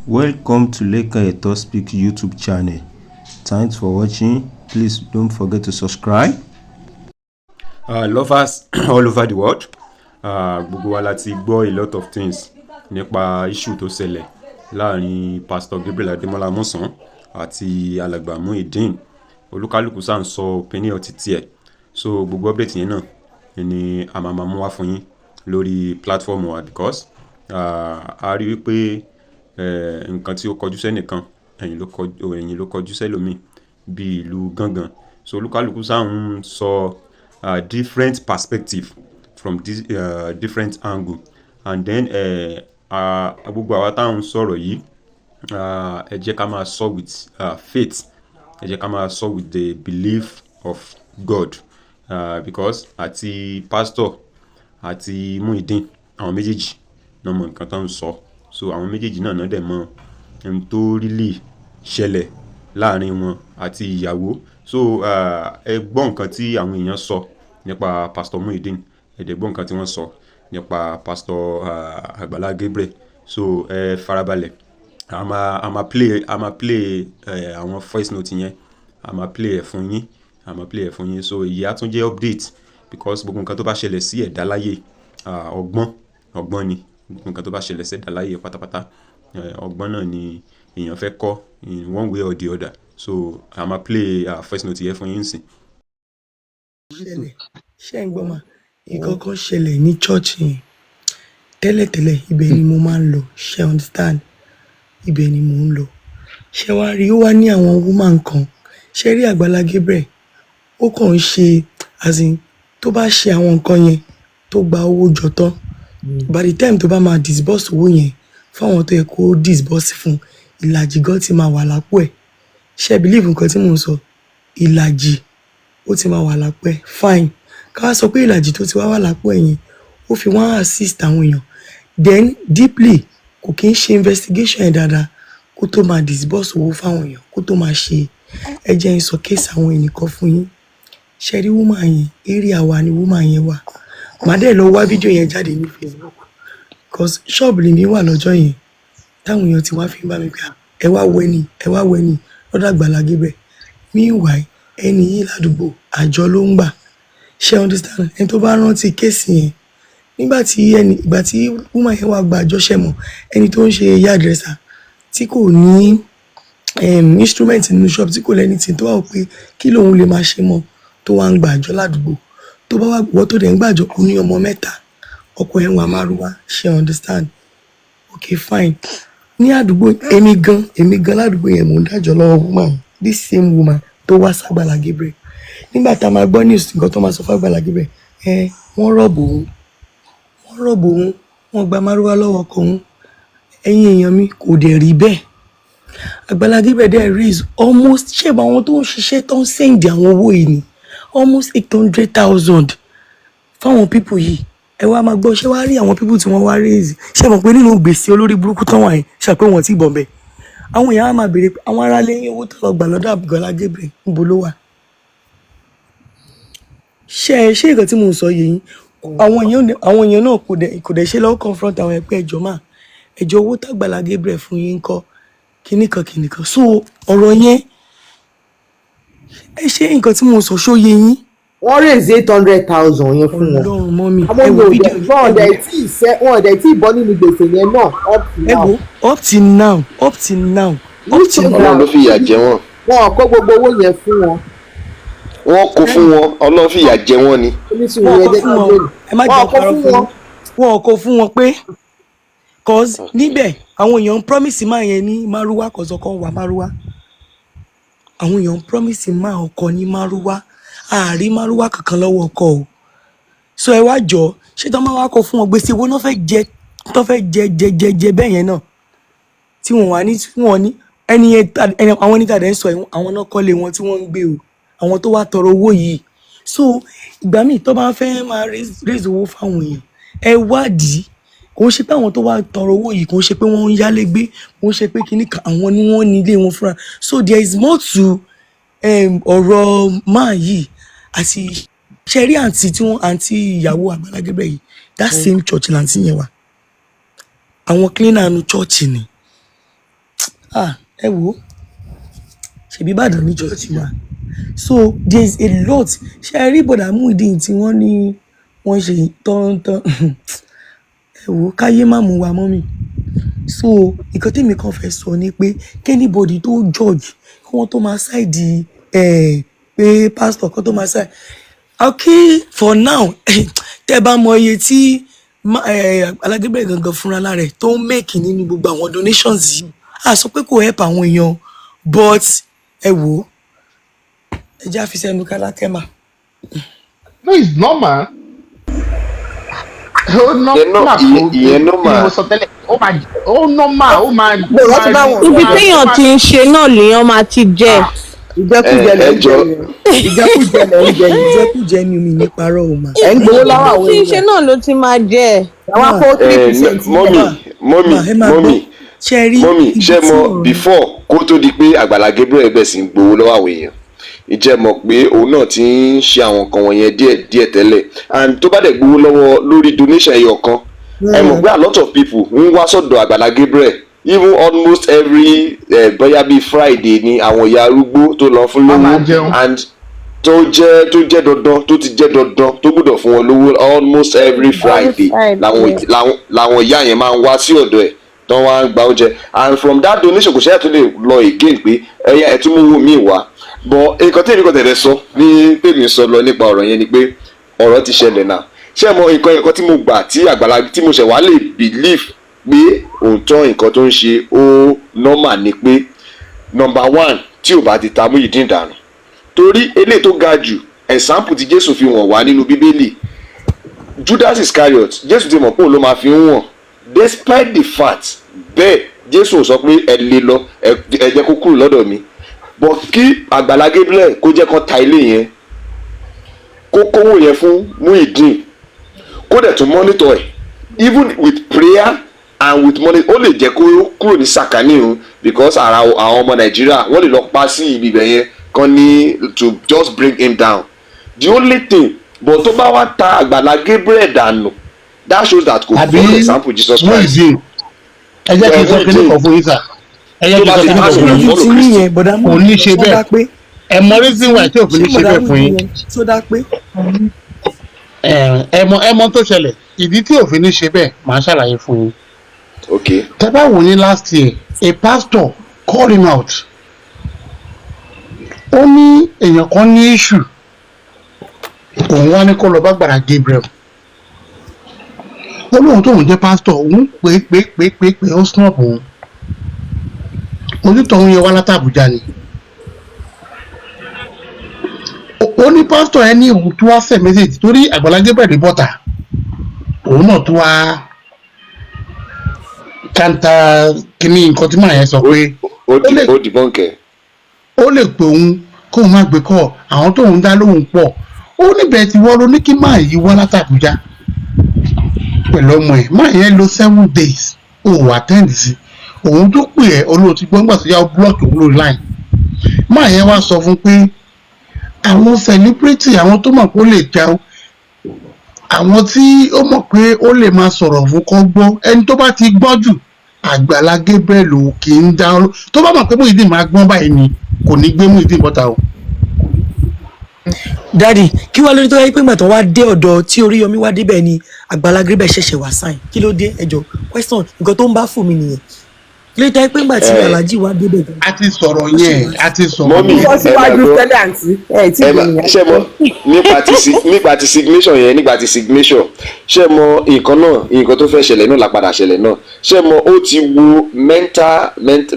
Welcome to Lekan Eto Speak YouTube channel. Thanks for watching. Please don't forget to subscribe. Lovers all over the world, gbogbo wa la ti gbọ́ a lot of things nípa issue tó ṣẹlẹ̀ láàrin Pastor Gabriel Ademola Amusan àti Alàgbà Muideen. Olúkálùkù sá ń sọ opinion ti tiẹ̀, so gbogbo update yẹn náà ni a máa máa mú wá fún yín lórí platform wa, because a rí wípé nǹkan tí ó kọjú sẹ́nìkan, ẹ̀yìn ló kọjú sẹ́lòmíì bí ìlú gángan. So olúkálùkù sá ń sọ different perspective from this different angle, and then gbogbo àwa táwọn ń sọ̀rọ̀ yìí, ẹ jẹ́ ká máa sọ with faith, ẹ jẹ́ ká máa sọ with the belief of God, because àti pastor àti Muideen, àwọn méjèèjì náà mọ nǹkan tó ń sọ. So àwọn méjèèjì náà náà dẹ̀ mọ ohun tó really ṣẹlẹ̀ láàrin wọn àti ìyàwó. So ẹ gbọ́ nǹkan tí àwọn èèyàn sọ nípa Pastor Muideen, ẹ dẹ̀ gbọ́ nǹkan tí wọ́n sọ nípa Pastor Àgbàlá Gabriel. So ẹ farabalẹ̀, a máa play àwọn voice note yẹn, a máa play ẹ̀ fún yín, a máa play ẹ̀ fún yín. So èyí á tún jẹ́ update, because gbogbo nǹkan tó bá ṣẹlẹ̀ sí ẹ̀dá láyé, ọgbọ́n ọgbọ́n ni. Gbogbo nǹkan tó bá ṣẹlẹ̀ sí ẹ̀dá láyé pátápátá, ọgbọ́n náà ni èèyàn fẹ́ kọ́ in one way or the other. So a máa play voice note yẹn fún yín sìn. Ṣẹlẹ̀, ṣé ń gbọ́ mà? Nǹkan kan ṣẹlẹ̀ ní church yẹn tẹ́lẹ̀tẹ́lẹ̀. Ibẹ̀ ni mo máa ń lọ, ṣe understand? Ibẹ̀ ni mò ń lọ. Ṣé wàá rí, ó wá ní àwọn woman kan. Ṣé rí Àgbàlá Gabriel, ó kàn ń ṣe, as in, tó bá ṣe àwọn nǹkan yẹn, tó gba owó jọ tán, by the time tó bá máa disburse owó yẹn fáwọn tó yẹ kó disburse fún, ìlàjì gan ti máa wà lápò ẹ̀. Ṣé ẹ believe nǹkan tí mò ń sọ? Ìlàjì ó ti máa wà lápò ẹ̀. Fine, ká wá sọ pé ìlàjì tó ti wá wà lápò ẹ̀ yẹn, ó fi wọ́n assist àwọn èèyàn. Then deeply, kò kí ń ṣe investigation ẹ̀ dáadáa kó tó máa disburse owó fáwọn èèyàn, kó tó máa ṣe. Ẹ jẹ́ n sọ case àwọn ẹnìkan fún yín. Ṣé rí woman yẹn, area wa ni woman yẹn wà. Màá dẹ̀ lọ wá fídíò yẹn jáde ní Facebook, 'cause ṣọ́ọ̀bù lèmi wà lọ́jọ́ yẹn táwọn èèyàn ti wá fi ń bá mi pé, "Ah, ẹ wá wo ẹni, ẹ wá wo ẹni lọ́dọ̀ Àgbàlá Gabriel." Meanwhile, ẹni yìí ládùúgbò, àjọ ló ń gbà. Ṣé understand? Ẹni tó bá rántí case yẹn, nígbà tí ẹni, ìgbà tí woman yẹn wá gba àjọ, ṣẹ̀ mọ̀ ẹni tó ń ṣe hairdresser tí kò ní instrument nínú shop, tí kò lẹ́ni tí tó wà wò pé kí lòun lè máa ṣe mọ́, tó wá ń gba àjọ ládùúgbò, tó bá wá wọ́, tó dẹ̀ ń gbàjọ, ó ní ọmọ mẹ́ta, ọkọ ẹ̀ ń wa márúwá. Ṣé understand? Okay, fine. Ní àdúgbò, èmi gan ládùúgbò yẹn, mò ń dájọ́ lọ́wọ́ woman yẹn, this same woman tó wá ságbàlá Gabriel. Nígbà tá a máa gbọ́ news, nǹkan tó máa sọ fágbàlá Gabriel, ẹ wọ́n rob òun, wọ́n rob òun, wọ́n gba márúwá lọ́wọ́ ọkọ òun. Ẹ̀yin èèyàn mi, kò dẹ̀ rí bẹ́ẹ̀. Àgbàlá Gabriel dẹ̀ raise almost, ṣé ìbá àwọn tó ń ṣiṣẹ́ tó ń send àwọn owó yìí ni, almost 800,000 fáwọn people yìí. Ẹ wá máa gbọ́, ṣé wàá rí àwọn people tí wọ́n wá raise? Ṣé mọ̀ pé nínú gbèsè olórí burúkú tán wà yẹn, ṣe pé wọ́n ti bọ̀ bẹ́ẹ̀, àwọn èèyàn á máa béèrè pé àwọn aráalé yín, owó tó lọ gbà lọ́dọ̀ Àgbàlá Gabriel, níbo ló wà? Ṣé ẹ ṣé nǹkan tí mò ń sọ yìí yín? Àwọn èèyàn náà kò dẹ̀ ṣe lọ́wọ́ confront àwọn ẹgbẹ́ ẹjọ́ máa ẹjọ́ owó tàgbàlá Gabriel fún yín kọ́, kíní kan kíní kan. So ọ̀rọ̀ yẹn, ẹ ṣé nǹkan tí mò ń sọ, ṣó yé yín? Wọ́n raise 800,000 yẹn fún wọn. Ọlọ́run mọ́ mi. Àwọn Ẹ wo yóò fídíò dẹ̀ wọn ò ẹ wo dẹ̀ tí ì sẹ́, wọn ò dẹ̀ tí ì bọ́ nínú gbèsè yẹn náà up to Ẹ now. wo, up till now, up till now, up till now. Ọlọ́run ló fìyà jẹ wọ́n. Wọn ò kó gbogbo owó yẹn fún wọn. Wọ́n kó fún wọn, Ọlọ́run fìyà jẹ wọ́n ni. Oníṣòwò Wọn yẹn kò jẹ́ fún ká wọn. gbèrò. Ẹ má Wọn jẹ́ ò kó parọ́ fún fún wọn. yín, wọn kò fún wọn pé, 'cause níbẹ̀ àwọn èèyàn ń promise máa yẹn ní márúwá, 'cause ọkọ wà márúwá. Àwọn èèyàn ń promise máa ọkọ ní márúwá, àárí márúwá kankan lọ́wọ́ ọkọ o. So ẹ wá jọ, ṣé tó máa wá kọ fún wọn, gbèsè wo náà fẹ́ jẹ, tó fẹ́ jẹ jẹ jẹ jẹ bẹ́ẹ̀ yẹn náà, tí wọ́n wà ní tí wọ́n ní ẹni yẹn àwọn ẹni tàdé ń sọ yìí, àwọn náà kọ́lé wọn tí wọ́n ń gbé o, àwọn tó wá tọrọ owó yìí. So ìgbà míì tó bá fẹ́ máa raise owó fáwọn èèyàn, ẹ wádìí. Kò ń ṣe pé àwọn tó wá tọrọ owó yìí, kò ń ṣe pé wọ́n ń yálé gbé, kò ń ṣe pé kinní kan, àwọn ni wọ́n ní ilé wọn fúnra. So there is more to ọ̀rọ̀ máa yìí. Àti ṣe rí àǹtí tí wọ́n, àǹtí ìyàwó Àgbàlá Gabriel yìí, that same church làǹtí yẹn wà. Àwọn cleaner nu church ni. Ah, ẹ wò ó, ṣèbí Ìbàdàn ní church wa. So there is a lot. Ṣe ẹ rí bọ̀dà Muyideen tí wọ́n ní wọ́n ṣe tán-tán? Ẹ wò ó, káyé má mú wa mọ́ mi. So nǹkan tèmi kàn fẹ́ sọ ni pé anybody tó judge, kí wọ́n tó máa side ẹ̀ pé pastor kan tó máa side, okay, for now, tẹ́ bá mọ iye tí Àgbàlá Gabriel gangan fúnra lára ẹ̀ tó ń make nínú gbogbo àwọn donations yìí, a sọ pé kò help àwọn èèyàn, but ẹ wò ó, ẹ jẹ́ àfi sẹ́nu kálákẹ́ mà. No, it's normal. Ó Ìyẹn náà normal. ìyẹn Kò ìyẹn kí ni normal. mo sọ tẹ́lẹ̀, ó máa, ó normal, ó máa Mo ó rántí máa báwọn ó Ibi máa ó téèyàn máa ti ń ṣe náà lèèyàn máa ti jẹ. Ah. Ìjẹkújẹ Ẹ lẹ ẹ ń jẹ jọ yẹn, ìjẹkújẹ lẹ ń jẹ yẹn. Ìjẹkújẹ ni mi ní parọ́ o mà. Ẹ ń Ibi gbowó lọ́wọ́ tó àwọn ti ń ṣe èèyàn náà ló ti máa jẹ. àwọn Mà akó three ẹ percent mọ́mì sílẹ̀. Mà mọ́mì mà, ẹ máa gbọ́. Mọ́mì. Ṣe rí Mọ́mì, ibi ṣé tí mọ̀ ọ̀rọ̀ before kó tó di pé Àgbàlá Gabriel bẹ̀ sí ń gbowó lọ́wọ́ àwọn èèyàn, ìjẹ́ mọ̀ pé òun náà ti ń ṣe àwọn nǹkan wọ̀nyẹn díẹ̀ díẹ̀ tẹ́lẹ̀? And tó bá dẹ̀ gbowó lọ́wọ́ lórí donation ẹyọ kan, ẹ mọ̀ pé a lot of people ń wá sọ́dọ̀ Àgbàlá Gabriel, even almost every bóyá bíi Friday ni àwọn ìyá arúgbó tó lọ fún Wọ́n máa lówó jẹun. and tó jẹ́ dandan, tó ti jẹ́ dandan tó gbọ́dọ̀ fún wọn lówó almost every Every Friday. Làwọn Friday. làwọn ìyá yẹn máa ń wá sí ọ̀dọ̀ ẹ̀ tán wá ń gba oúnjẹ, and from that donation kò ṣe é tún lè lọ again pé ẹyà ẹ̀ tún mú owó míì wá. But nǹkan tí èmi kò tẹ̀lé sọ ní tèmi sọ lọ nípa ọ̀rọ̀ yẹn ni pé ọ̀rọ̀ ti ṣẹlẹ̀ náà. Ṣé mo nǹkan tí mo gbà tí Àgbàlá tí mo ṣẹ̀ wá lè believe pé òǹtọ́ nǹkan tó ń ṣe ó normal ni pé number one, tí ò bá ti ta Muyideen dànù, torí eléyìí tó ga jù, example tí Jésù fi wọ̀n wá nínú Bíbélì, Judas Iscariot, Jésù ti mọ̀ pé òun ló máa fi ń wọ̀n. Despite the fact bẹ́ẹ̀, Jésù ò sọ pé ẹ lé lọ, ẹ jẹ́ kó kúrò lọ́dọ̀ mi. But kí Àgbàlá Gabriel kó jẹ́ kó ta ilé yẹn, kó kówó yẹn fún Muyideen, kó dẹ̀ tún monitor ẹ̀ even with prayer and with money, ó lè jẹ́ kó kúrò ní sàkání o, because ara àwọn ọmọ Nàìjíríà wọ́n lè lọ pa sí ibi ibẹ̀ yẹn kan ní to just bring him down. The only thing, but tó bá wá ta Àgbàlá Gabriel dànù, that shows that kò Àbí follow example Jesus Christ. Muyideen, ẹ jẹ́ kí n sọ kíní kan fún yín sà, ẹ jẹ́ Tó kí n bá sọ ti kíní kan pass fún òun yín. Ojú follow tí Kristi. yín yẹn, bọ̀dá Kò ní ṣe Muyideen bẹ́ẹ̀. sódà pé Ẹ mọ reason why tí òfin ṣé ní ṣe bọ̀dá bẹ́ẹ̀ fún yín. Muyideen yẹn sódà pé Ẹ mọ tó ṣẹlẹ̀, ìdí tí òfin ní ṣe bẹ́ẹ̀, màá ṣàlàyé fún yín. Ok. Tẹ́ bá wò ní last year, a pastor called him out. Ó ní èèyàn kan ní issue, òun wá ní kó lọ bá Àgbàlá Gabriel. Ó lóun tóun jẹ́ pastor, òun pé pé pé pé pé, ó snub òun. Onítọ̀hún yẹn wá látàbújá ni. Ó ní pastor ẹ ní òun tó wá send message torí Àgbàlá Gabriel bọ́tà, òun náà tó wá kanta kíní nǹkan tí màá yẹn sọ pé ó ó di lè ó debunk ẹ. Ó lè pè òun kóun má gbé kọ́, àwọn tóun dá lóhùn pọ̀. Ó níbẹ̀ tí wọ́n ló ní kí máa yí wá látàbújá pẹ̀lú ọmọ ẹ̀. Máa yẹn lo 7 days, ó wà attend sí òun. Tó pè ẹ́, olóòtú gbọ́ngbà tó yá, ó block òun lórí line. Máa yẹn wá sọ fún pé àwọn celebrity, àwọn tó mọ̀ pé ó lè jẹun, àwọn tí ó mọ̀ pé ó lè máa sọ̀rọ̀ fún kọ́ gbọ́, ẹni tó bá ti gbọ́ jù, Àgbàlá Gabriel ò kì í dá. Tó bá mọ̀ pé Muyideen máa gbọ́n báyìí ni, kò ní gbé Muyideen bọ́ta o. Daddy, kí wàá lórí tó yẹ pé ìgbà tó wá dé ọ̀dọ̀ tí Oríyọmí wá débẹ̀ ni Àgbàlá Gabriel ṣẹ̀ṣẹ̀ wá sign? Kí ló dé? Ẹjọ́ question, nǹkan tó ń bá fún mi nìyẹn. Kí ló dé tó yẹ pé ìgbà tí Alhaji wá débẹ̀ gan A ti sọ̀rọ̀ yẹn, a ti sọ̀rọ̀ Mọ́mì, yẹn. Sọ ẹ máa síwájú gbọ́. tẹ́lẹ̀, àǹtí ẹ̀ tí Ẹ ì má gbìyànjú. ṣe mọ nípa ti signation yẹn, nípa ti signature, ṣe mọ nǹkan náà, nǹkan tó fẹ́ ṣẹlẹ̀ náà lápadà ṣẹlẹ̀ náà. Ṣe mọ ó ti wo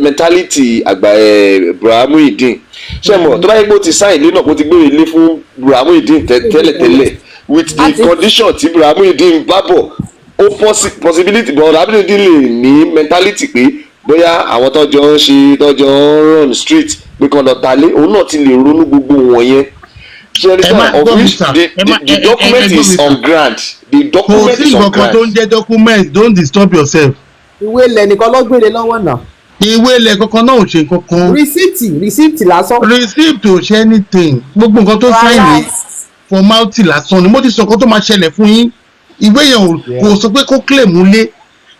mentality àgbà ẹ Bùrà Muyideen. Ṣe mọ tó bá yẹ pé ó ti sign ilé náà, kó ti gbé ilé fún Bùrà Muyideen tẹ́lẹ̀tẹ́lẹ̀ with the condition tí Bùrà Muyideen bá bọ̀, ó possibility Bùrà Muyideen lè ní mentality pé bóyá àwọn tọ́jọ́ ń ṣe, tọ́jọ́ ń run street, pé kán lọ talé. Òun náà ti lè ronú gbogbo wọ̀nyẹn. Ṣe Ẹ má understand? gbọ́ Of mi which sà, the ẹ má the ẹ ẹ ẹ document gbọ́ mi is sà. on ground, the Kò document sí is on nǹkan kan tó ground. ń jẹ́ document. Don't disturb yourself. Ìwé ilẹ̀ nìkan ló gbélé lọ́wọ́ náà. Ìwé ilẹ̀ kankan náà ò ṣe nǹkan kan. Receipt, receipt lásán. Receipt ò ṣe anything. Gbogbo nǹkan tó sign Rárá. ní formality lásán ni. Mo ti sọ nǹkan tó máa ṣẹlẹ̀ fún yín. Ìwé yẹn ò kò sọ pé kó claim lé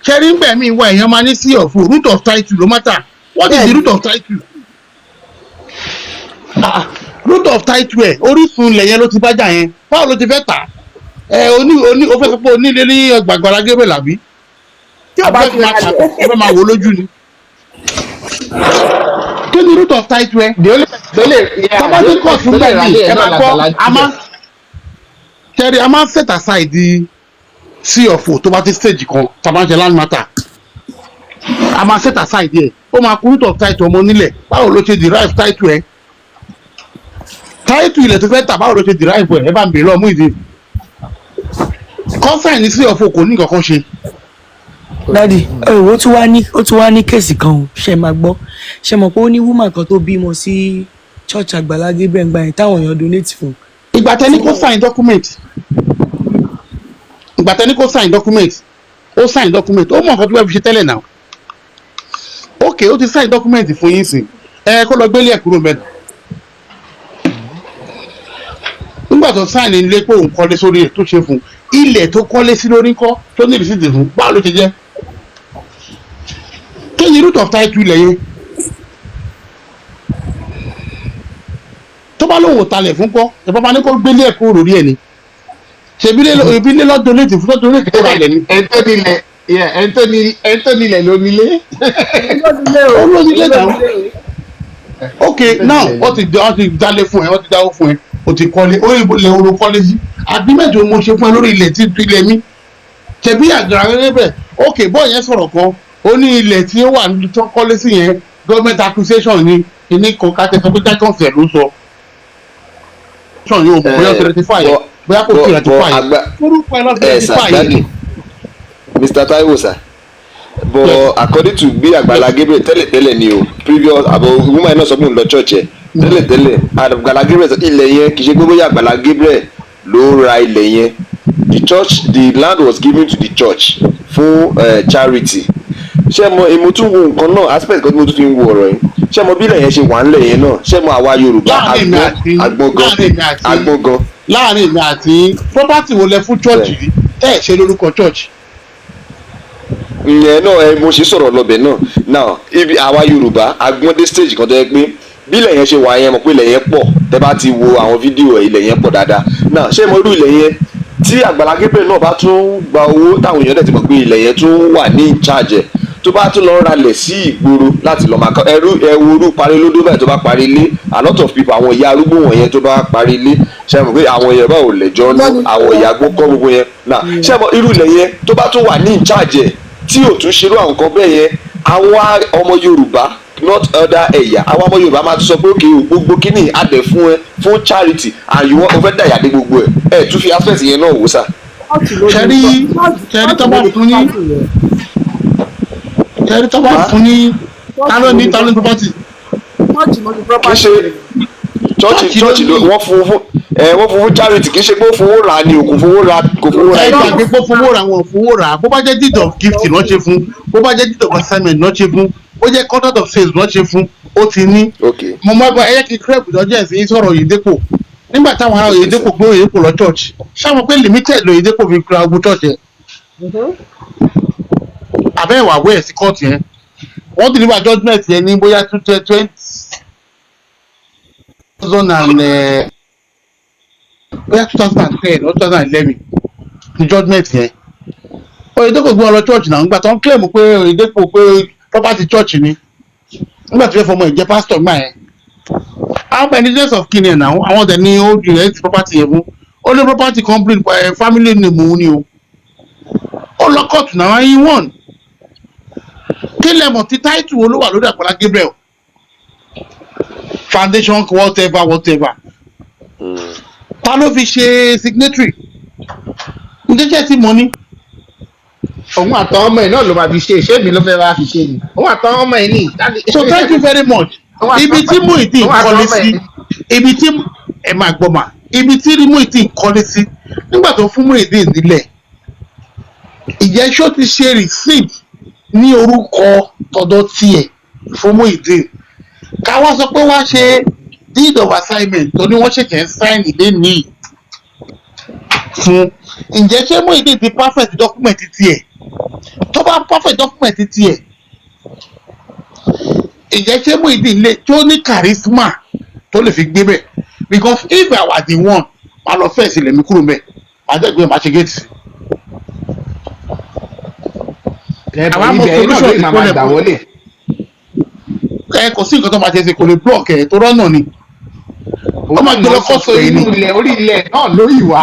ṣẹ́rí. Ńgbà míì wá, èèyàn máa ní sí ọ̀fọ̀ root of title ló matter. What is the root of title? Ah, root of title ẹ̀, orísun ilẹ̀ yẹn ló ti bájà yẹn. Báwo ló ti fẹ́ tà ẹ? Oní o fẹ́ sọ pé onílé ní Àgbàlá Gabriel, àbí? Tí ò bá Àbí ti fẹ́ máa ra tà, lẹ̀. ó fẹ́ máa wò lójú ni. Kí ni root of title ẹ? The only tó lè, yeah, Tọ́ba the ní only kóòtù person tó lè gbà ra mí lé ẹ ẹ̀ máa náà gbọ́ làgbàlá a máa tẹ́rí, a máa ń set aside the C of O. Tó bá ti stage kan tá a máa ń ṣe land matter, a máa set aside ẹ̀. Ó máa kú root of title ọmọ onílẹ̀. Báwo ló ṣe derive title ẹ̀, title ilẹ̀ tó fẹ́ tà? Báwo ló ṣe derive ẹ̀? Ẹ bá ń bèèrè lọ́ọ́ Muyideen. Consign ní C of O kò ní nǹkan kan ṣe. Daddy, ẹ wò, ó tún wá ní case kan o. Ṣe máa gbọ́? Ṣe mọ̀ pé ó ní woman kan tó bímọ sí church Àgbàlá Gabriel gbà yẹn, táwọn èèyàn donate fún? Ìgbà tẹ́ni kó sign document, ó sign document, ó mọ̀ nǹkan tó fẹ́ fi ṣe tẹ́lẹ̀ náà. Ok, ó ti sign document fún yín sìn, ẹ kó lọ gbélé ẹ̀ kúrò mẹ́ta. Nígbà tó sign ilé pé òun kọ́lé sórí ẹ̀ tó ṣe fún ilẹ̀ tó kọ́lé sí lórí ńkọ́, tó ní receipt fún, báwo ló ṣe jẹ́? Kí ni root of title ilẹ̀ yẹn? Tó bá lóun ò talẹ̀ fún kọ́, ìbọn bá ní kó gbélé ẹ̀ kúrò lórí ẹ̀ ni. Ṣèbí lé lọ́ donate fún, tó donate kó ra ilẹ̀ ni. Ẹni tó nílẹ̀, yeah, ẹni tó nílẹ̀ ló nílé. Ó ló nílé náà. Ok, now wọ́n ti dálé fún ẹ, wọ́n ti dáwó fún ẹ, o ti kọ́lé. Ó yìnbó lè oró kọ́lé sí. Agreement wo mo ṣe fún ẹ lórí ilẹ̀ tí ilẹ̀ mi ṣebí àgbàrá rẹ bẹ̀? Ok, bọ́ọ̀ yẹn sọ̀rọ̀ kan, ó ní ilẹ̀ tí ó wà ní tó kọ́lé sí yẹn, government acquisition ni kíní kan. Ká tẹ sọ pé jákànfẹ̀ ló sọ sọ yóò mọ̀ bóyá ó ti rectify ẹ̀, bóyá kò tí rectify ẹ̀, orúkọ ẹ lọ fi Ẹ sà rectify ẹ̀. Daddy, Mr Taiwo sir, but according to bí Àgbàlá Gabriel tẹ́lẹ̀tẹ́lẹ̀ ni o, previous àbọ̀ woman náà sọ pé òun lọ church ẹ̀ tẹ́lẹ̀tẹ́lẹ̀. Àgbàlá Gabriel sọ ilẹ̀ yẹn, kì í ṣe pé bóyá Àgbàlá Gabriel ló ra ilẹ̀ yẹn. The church, the land was given to the church fún charity. Ṣé mo èmo tún wo nǹkan náà, aspect kan tí mo tún fi ń wo ọ̀rọ̀ yìí, ṣé mo bí ilẹ̀ yẹn ṣe wà ńlẹ̀ yẹn náà? Ṣé mo àwa Yorùbá Láàrin èmi agbọ́n àti agbọ́n gan láàrin èmi àti agbọ́n gan. Láàrin èmi àti, property wo lẹ fún church rí tẹ́ ẹ̀ ṣe lórúkọ church? Ìyẹn náà ẹ, mo ṣe sọ̀rọ̀ lọ́bẹ̀ náà. Now, ibi àwa Yorùbá agbọ́n dé stage kan tó yẹ pé bí ilẹ̀ yẹn ṣe wà yẹn, mọ̀ pé ilẹ̀ yẹn pọ̀. Tẹ́ bá ti wo àwọn fídíò ẹ̀, ilẹ̀ yẹn pọ̀ dáadáa. Now, ṣé mo irú ilẹ̀ yẹn tí Àgbàlá Gabriel náà bá tún gba owó, táwọn èèyàn dẹ̀ ti mọ̀ pé ilẹ̀ yẹn tún wà ní in charge ẹ̀, tó bá tún lọ ralẹ̀ sí ìgboro láti lọ máa kọ́ ẹrú ẹwú orú parí lódó báyìí, tó bá parí ilé, a lot of people, àwọn ìyá arúgbó wọ̀nyẹn, tó bá parí ilé, ṣe mọ̀ pé àwọn èèyàn báwo lẹ̀jọ́ nú àwọn ìyá agbó kọ́ gbogbo yẹn náà? Ṣe mọ̀ irú ilẹ̀ yẹn tó bá tún wà ní in charge ẹ̀, tí ò tún ṣerú àwọn nǹkan bẹ́ẹ̀ yẹn, àwọn ọmọ Yorùbá, not other ẹ̀yà, àwọn ọmọ Yorùbá máa tún sọ pé okay o, gbogbo kíní adẹ̀ fún ẹ fún charity and you want o fẹ́ dàyà dé gbogbo ẹ̀. Ẹ̀ tún fi aspect yẹn náà wò sà. Ṣẹ́rí tó bá fún ní, ta ló ní property? Kì í ṣe church. Church ló wọ́n fún ẹ, wọ́n fún charity. Kì í ṣe pé ó fowó ra ni o, kò fowó ra, kò fowó ra. Ẹ gbàgbé pé fowó ra, wọn fowó ra. Bó bá jẹ́ deed of gift lọ́ ṣe fún, bó bá jẹ́ deed of assignment lọ́ ṣe fún, bó jẹ́ contract of sales lọ́ ṣe fún, ó ti ní. Mo máa gbọ́ ẹyẹ kí crep lọ́jọ́ ẹ̀sìn sọ̀rọ̀ Oyèdépò nígbà táwọn ará Oyèdépò gbé Oyèdépò lọ church. Ṣáwọn pé limited lOyèdépò fi ra ogun church yẹn abẹ́ ìwà wẹ̀ sí court yẹn? Wọ́n deliver judgement yẹn ní bóyá two twenty thousand and bóyá 2010 or 2011 ní judgement yẹn. Oyèdépò gbé wọn lọ church náà nígbà tó ń claim pé Oyèdépò pé property church ni, nígbà tó fẹ́ fọmọ ìjẹ́ pastor gbà yẹn. Àwọn pẹ̀lú next of kin yẹn náà, àwọn ọ̀dẹ̀ ní ó inherit property yẹn fún. Ó ní property company, family name òun ni o. Ó lọ court náà, he won. Kí lẹ mọ̀ tí title wo ló wà lórí Àgbàlá Gabriel foundation, whatever whatever? Ta ló fi ṣe signatory? Ǹjẹ́ jẹ́ ti mọ̀ ni? Òun àtàwọn ọmọ ẹ̀ náà ló máa fi ṣe. Ṣé mi ló fẹ́ wá fi ṣe ni? Òun àtàwọn ọmọ ẹ̀ ní. So thank you very much. Ibi tí Muyideen kọ́lé sí, ibi tí ẹ máa gbọ́ mà, ibi tí Muyideen kọ́lé sí nígbà tó fún Muyideen nílẹ̀, ìjẹ́ ṣó ti ṣe receipt ní orúkọ tọ̀dọ̀ tiẹ̀ fún Muyideen? Ká wá sọ pé wá ṣe deed of assignment tó ní wọ́n ṣẹ̀ṣẹ̀ ń sign lẹ́nìí fún, ǹjẹ́ ṣé Muyideen ti perfect document tiẹ̀? Tó bá perfect document tiẹ̀, Ìjẹ́ ṣé Muyideen lè tó ní charisma tó lè fi gbé bẹ̀? Because if I were the one, màá lọ fence ilẹ̀ mi kúrò mẹ́, màá dẹ́ gbé, màá ṣe gate sí. Ẹ Àwa bọ̀ mọ ibẹ̀ náà solution ló máa máa ìkólẹ̀ gbà wọlé. Ẹ kò sí nǹkan tó máa ṣe ṣe, kò lè block ẹ tó rọ́nà ni. Ó máa gbé lọ sọ kọ́sọ̀ pé yìí ni. inú ilẹ̀, orí ilẹ̀ náà lórí ìwà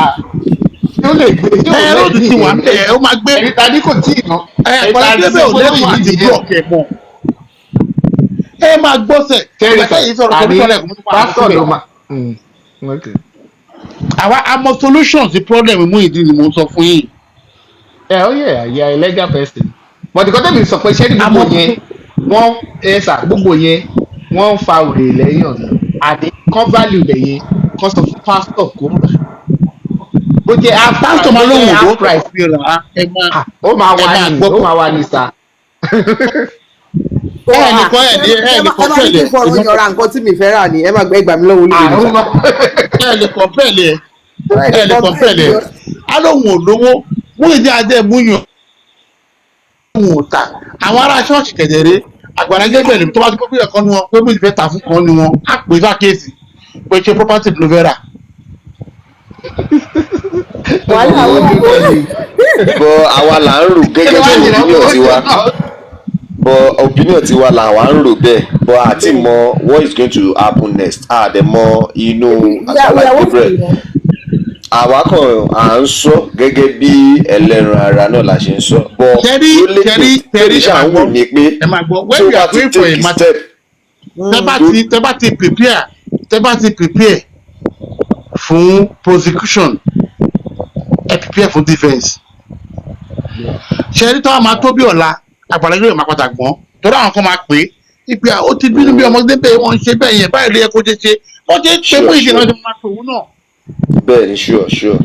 tí ó lè gbé tí ó Ẹ lè road ní ti wà ńbẹ̀, ó máa gbé. Ẹni ta ní kò tí ì ná. Ẹ Àgbàlá Gabriel ò lẹ́kọ̀ọ́ àti block ẹ mọ́. Ẹ máa gbọ́sẹ̀. Tẹ́rì Ìgbà tẹ́yìn sọ̀rọ̀ àní solution lẹ́kùn, mo tún padà pásítọ̀ síbẹ̀. ló máa. Okay. Àwa àmọ́ solution sí problem Muyideen ni mò ń sọ fún yín. Ẹ ó yẹ you are a legal person, but nǹkan tẹ́mi sọ pé ṣé ní gbogbo Àmọ́ yẹn wọ́n ẹ sà gbogbo yẹn wọ́n ń fa òrè lẹ́yìn ọ̀nà àní kán value ilẹ̀ yẹn, kán sọ fún pásítọ̀ kó rà bó jẹ́ half Pásítọ̀ price, máa bó lóhùn jẹ́ òdò half price. fi rà á, ẹ máa Ah, ó máa ẹ wá máa ní gbọ́. ó máa wá ní sà. Ẹ nìkan ẹ ní ẹ Ẹ lè má ní kí compel n fọ̀rọ̀ ẹ. yọra nǹkan tí mi fẹ́ rà ni ẹ má gbẹ gbà mí lọ́wọ́ olúmi Ah, ó nìta. máa Ẹ lè compel ẹ. Ẹ Ẹ lè compel ẹ. Á lóhùn ò lówó. Muyideen adé múyàn òun ò tà. Àwọn ará ṣọ́ọ̀ṣì kẹ̀dẹ̀rẹ́, Àgbàlá Gabriel tó bá ti kó pé ẹ̀kọ́ nu wọn pé Muyideen fẹ́ tà fún kan nu wọn, á pè é sákèsì pé ṣe property ló fẹ́ rà. Wàhálà wà. But àwa là ń rò gẹ́gẹ́ bí opinion tiwa, but opinion tiwa là wà ń rò bẹ́ẹ̀, but àti mọ what is going to happen next, a dẹ̀ mọ inú Àgbàlá Gabriel. Àwa kàn à ń sọ gẹ́gẹ́ bí ẹlẹ́ran ara náà la ṣe ń sọ, but Tẹ́rí ó lè tẹ́rí pè tẹ́rí tẹ́rí ẹ ṣáà máa ń wò gbọ́ ní pé ẹ máa gbọ́, when tó we bá are ti going for a take matter step tẹ́ bá ti prepare fún prosecution, ẹ prepare fún defence. Ṣe rí tó a máa tó bí ọ̀la, Àgbàlá Gabriel máa padà gbọ́n torí àwọn kan máa pè é ipe à ó ti bínú bí ọmọdé bẹ́ẹ̀, wọ́n ń ṣe bẹ́ẹ̀ yẹn báyìí ló yẹ kó ṣe ṣe wọ́n ṣe ń ṣe Sure. fún ìdènà Sure. tó máa pè òun náà. Bẹ́ẹ̀ ni, sure.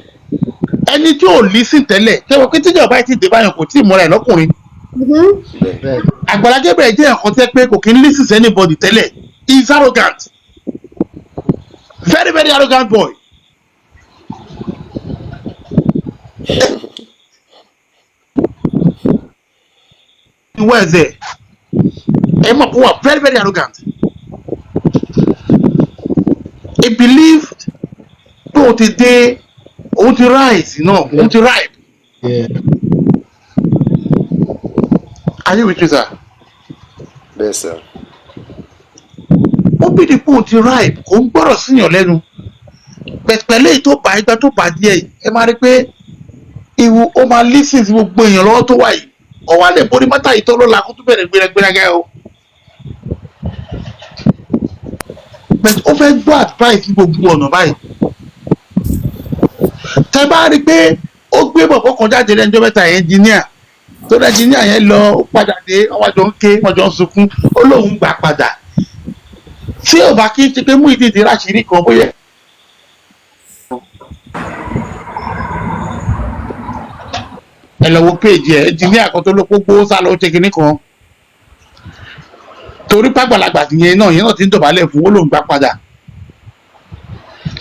Ẹni tí ò lísìn tẹ́lẹ̀ tẹ́wọ́ pé tíjọba yìí ti dé báyọ̀, kò tí ì múra ẹ̀ lọ́kùnrin. Bẹ́ẹ̀. Bẹ́ẹ̀. Àgbàlá Gabriel jẹ́ ẹ̀kan tẹ́ pé kò kí ń listen to anybody tẹ́lẹ̀. He is arrogant, very very arrogant boy. Ìwọ ẹ̀zẹ̀ ẹ mọ̀ kó wà very very arrogant. He believed pé òun ti dé, òun ti rise náà, òun ti ripe. Are you with me, sir? Bẹ́ẹ̀ sir. Ó bí ní pé òun ti ripe, kò ń gbọ́rọ̀ síyàn lẹ́nu pẹ̀lẹ́. Èyí tó bá ìgbà tó bá díẹ̀ yìí, ẹ máa rí pé ìwù ó máa listen sí gbogbo èèyàn lọ́wọ́ tó wà yìí. Ó wá lè borí mọ́tà yìí tó lọ́la kó tó bẹ̀rẹ̀ gbéragbéraga o, but ó fẹ́ gbọ́ advice ní gbogbo ọ̀nà báyìí. Tẹ bá rí i pé ó gbé bọ̀bọ̀ kan jáde lẹ́jọ́ mẹ́ta yẹn, engineer tó lẹ́, engineer yẹn lọ, ó padà dé, wọ́n jọ ń ké, wọ́n jọ ń sunkún, ó lóun gbà padà. Tí ò bá kí n ti pé Muyideen ti ráṣìírí kan bóyá ẹ lọ wo péèjì ẹ, engineer kan tó ló gbogbo sá lọ, ó ṣe kinní kan torí pàgbàlagbà yẹn náà, yẹn náà ti ń dọ̀bálẹ̀ fún, ó lóun gbà padà.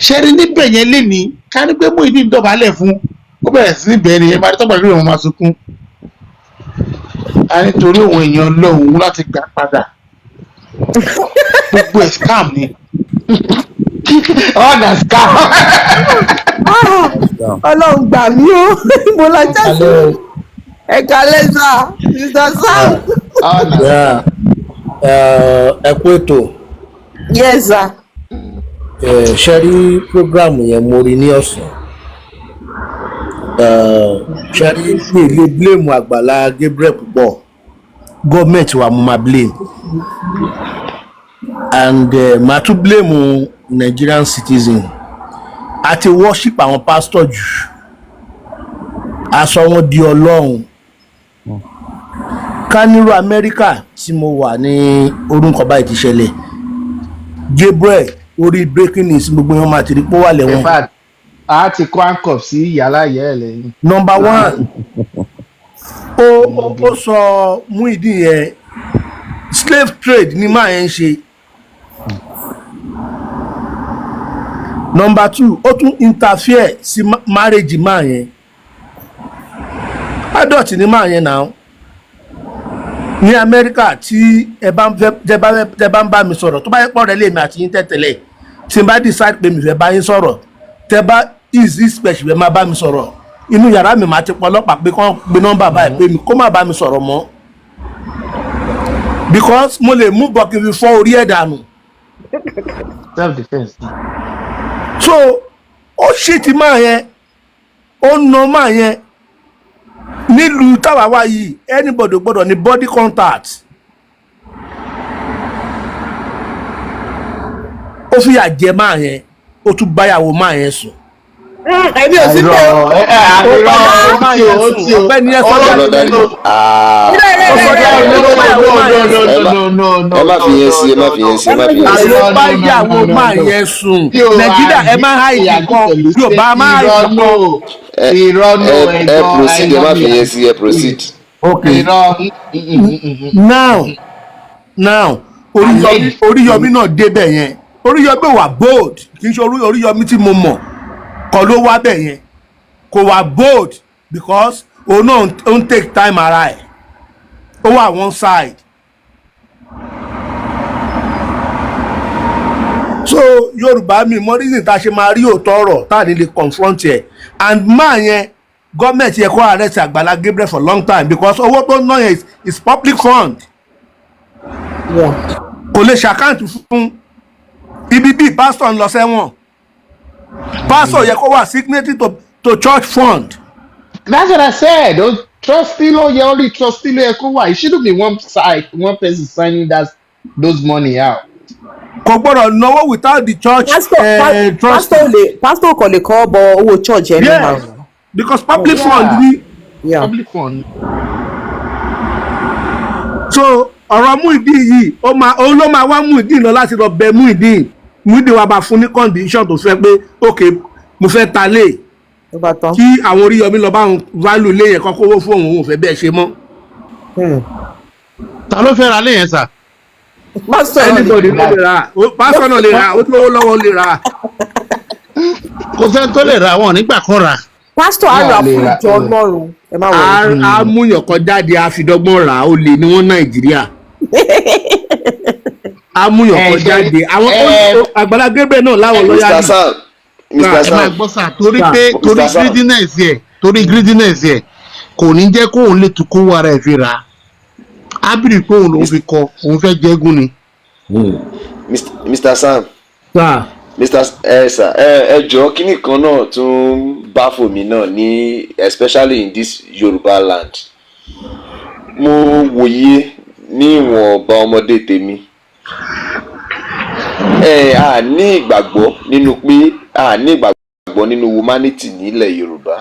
Ṣẹ́rí níbẹ̀ yẹn lé ní ká ní pé Muyideen dọ̀bálẹ̀ fún, ó bẹ̀rẹ̀ sí níbẹ̀ ni ẹ máa rí tọ́gbà lórí wọn máa sunkún a, nítorí òun èèyàn lọ́hùn láti gbà padà. Gbogbo ẹ̀ scam ni. All na scam. Ah, Ọlọ́run gbà mí o, mo la já sí. Hello. Ẹ kalẹ́ sà, Mr Sam. All na Yeah. Ẹ kú ètò. Yes sir. Ṣe rí program yẹn, mo rí ní ọ̀sán. Ṣe rí mi lè blame Àgbàlá Gabriel púpọ̀, gọ́ọ̀mẹ̀ntì wa mo máa blame and màá tún blame Nigerian citizen àti worship àwọn pastor jù, aṣọ wọn di ọlọ́run. Ká nírú Amẹ́ríkà tí mo wà ní orúkọ báyìí ti ṣẹlẹ̀, Gabriel orí breaking news, gbogbo wọn máa ti rí pé ó wà In lẹ́wọ̀n. fact, a ti kó handcuff sí yàrá ìyá ẹ̀ lẹ́yìn. Number one, ó sọ Muyideen yẹn, slave trade ni máa yẹn ń ṣe. Number two, ó tún interfere sí marriage máa yẹn. Adult ni máa yẹn náà. Ní Amẹ́ríkà, tí ẹ bá ń fẹ́, tẹ bá ń bá mi sọ̀rọ̀, tó bá yẹ pọ̀ rẹ lèmi àti yín tẹ̀tẹ̀lẹ̀, tí n bá decide pé mi fẹ́ bá yín sọ̀rọ̀, tẹ bá easy special fẹ́ máa bá mi sọ̀rọ̀ inú yàrá mi, máa ti pọ̀ ọlọ́pàá pé kán gbé nọ́mbà báyìí pé mi kó má bá mi sọ̀rọ̀ mọ́, because mo lè mú bọ̀ kí n fi fọ́ orí ẹ̀ dànù. Self defence. So ó ṣì ti máa yẹn, ó nà máa yẹn. Nílùú táwa wá yìí, anybody ò gbọ́dọ̀ ní body contact. Ó fìyà jẹ máa yẹn, ó tún báyàwó máa yẹn sùn. Ẹbí ò sí Irọ́ pé ẹ ẹ Ó irọ́, báyàwó máa ó tí o, yẹn ó sùn. tí o. Ọ̀gbẹ́ni ẹ sọ Ọlọ́run jáde dárí lẹ́nu. Ah, Irọ́, Ó sọ irọ́, jáde irọ́, lẹ́nu, ó báyàwó máa yẹn sùn. ẹ má No, no, no. Ẹ má fi yẹn sí, ẹ má fi yẹn sí, ẹ má fi yẹn sí. Àló báyàwó máa yẹn sùn. Tí o Nàìjíríà, ẹ máa háìdì kan, Yorùbá máa háìdì Irọ́ kan. no. Ẹ Irọ́ no. ẹ ẹ Ẹ̀gbọ́n proceed, ẹ má fi yẹn sí, ẹ proceed. Ok. Irọ́. Now Oríyọmí, Oríyọmí náà débẹ̀ yẹn. Oríyọmí wà bold. Kì í ṣe Oríyọmí tí mo mọ̀ kọ́ ló wá bẹ̀ yẹn. Kò wà bold because òun náà ó ń take time ara ẹ̀, ó wà one side. So Yorùbá, mi mọ reason tá a ṣe máa rí òótọ́ ọ̀rọ̀ tá a ní lè confront ẹ̀. And máa yẹn, gọ́ọ̀mẹ̀ntì yẹ kó arrest Àgbàlá Gabriel for long time, because owó tó ń ná yẹn is public fund. Kò lè ṣàkáǹtì fún ibi bíi pásítọ̀ ń lọ sẹ́wọ̀n. Pásítọ̀ yẹ kó wà signatory to church fund. That's what I said. Don't trustee ló yẹ, only trustee ló yẹ kó wà. It shouldn't be one side, one person signing that those money out. Kò gbọ́dọ̀ náwó without the church Pastor trustee. Pastor lè, pastor kò lè kọ́ bọ owó church anyhow. Yes, because public fund ni. Public fund. So ọ̀rọ̀ Muyideen yìí, ó máa, òun ló máa wá Muyideen lọ láti lọ bẹ Muyideen. Muyideen wa bá fún ní condition tó fẹ́ pé, ok, mo fẹ́ ta lé. Ló bá tán. Kí àwọn Oríyọmí lọ bá òun value lé yẹn, kọ́ kówó fún òun, òun ò fẹ́ bẹ́ẹ̀ ṣe mọ́. Ta ló fẹ́ ra lé yẹn sà? Pastor náà lè Anybody ló lè rà á, pásítọ̀ náà lè rà á, ó lówó lọ́wọ́, lè rà á. Kò sẹ́ni tó lè ra, wọn nígbà kan rà. Pastor á rà Wọ́n lè fún ra. ìjọ Ọlọ́run, ẹ má wọlé. Á múyàn kan jáde, á fi dọ́gbọ́n rà á. Ó lè ní wọ́n Nàìjíríà, á múyàn Ẹ kan ṣe jáde. Àwọn Àgbàlá Gabriel náà láwọn lọ́yà. Mr Sam, Mr Ẹ máa Sam. gbọ́ sà, torí Sà. pé torí Mr. Sam. greediness yẹ, torí greediness yẹ kò ní jẹ́ kóun lè tún kówó ara ẹ̀ fi rà á. Á bìrì pé òun lòún fi kọ, òun fẹ́ jẹ́gún ni. Mr Sam. Sà. Mr ẹ sà, ẹ jọ̀ọ́, kíní kan náà tún báfò mi náà ní, especially in this Yorùbá land. Mo wòye ní ìwọ̀nba ọmọdé tèmi, ẹ a ní ìgbàgbọ́ nínú pé a ní ìgbàgbọ́ nínú humanity nílẹ̀ Yorùbá.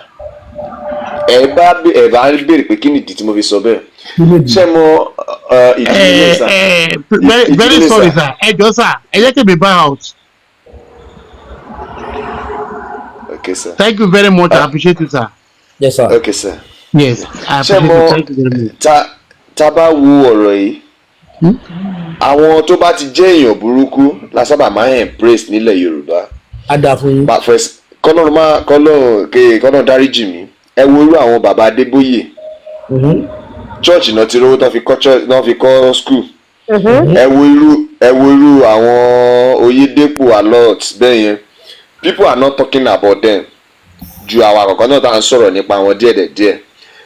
Ẹ bá béèrè pé kí nìdí tí mo fi sọ bẹ́ẹ̀. Ṣé mo ìdí ẹ nìyẹn sà. Ẹ very Ìdílé very sà. Sorry sir, ẹ jọ̀ọ́ sà, ẹ jẹ́ kí mi bow out. Okay sir. Thank you very much, I appreciate you, sir. Yes sir. Okay sir. Yes, I Ṣé appreciate mo you, thank you very much. Ta bá wo ọ̀rọ̀ yìí, àwọn tó bá ti jẹ́ èèyàn burúkú la sábà máa ń embrace nílẹ̀ Yorùbá. Á dáa fún yín. But first, kọ́lọ́run má kọ́lọ́run ké kọ́lọ́run dáríjì mí. Ẹ wo irú àwọn bàbá Adébóyè, church náà ti rówó tó fi kọ́ church náà, fi kọ́ school. Ẹ wo irú àwọn Oyèdèpọ̀ alot bẹ́ẹ̀ yẹn, people are not talking about them ju àwọn àkọ́kọ́ náà tá à ń sọ̀rọ̀ nípa wọn díẹ̀ díẹ̀.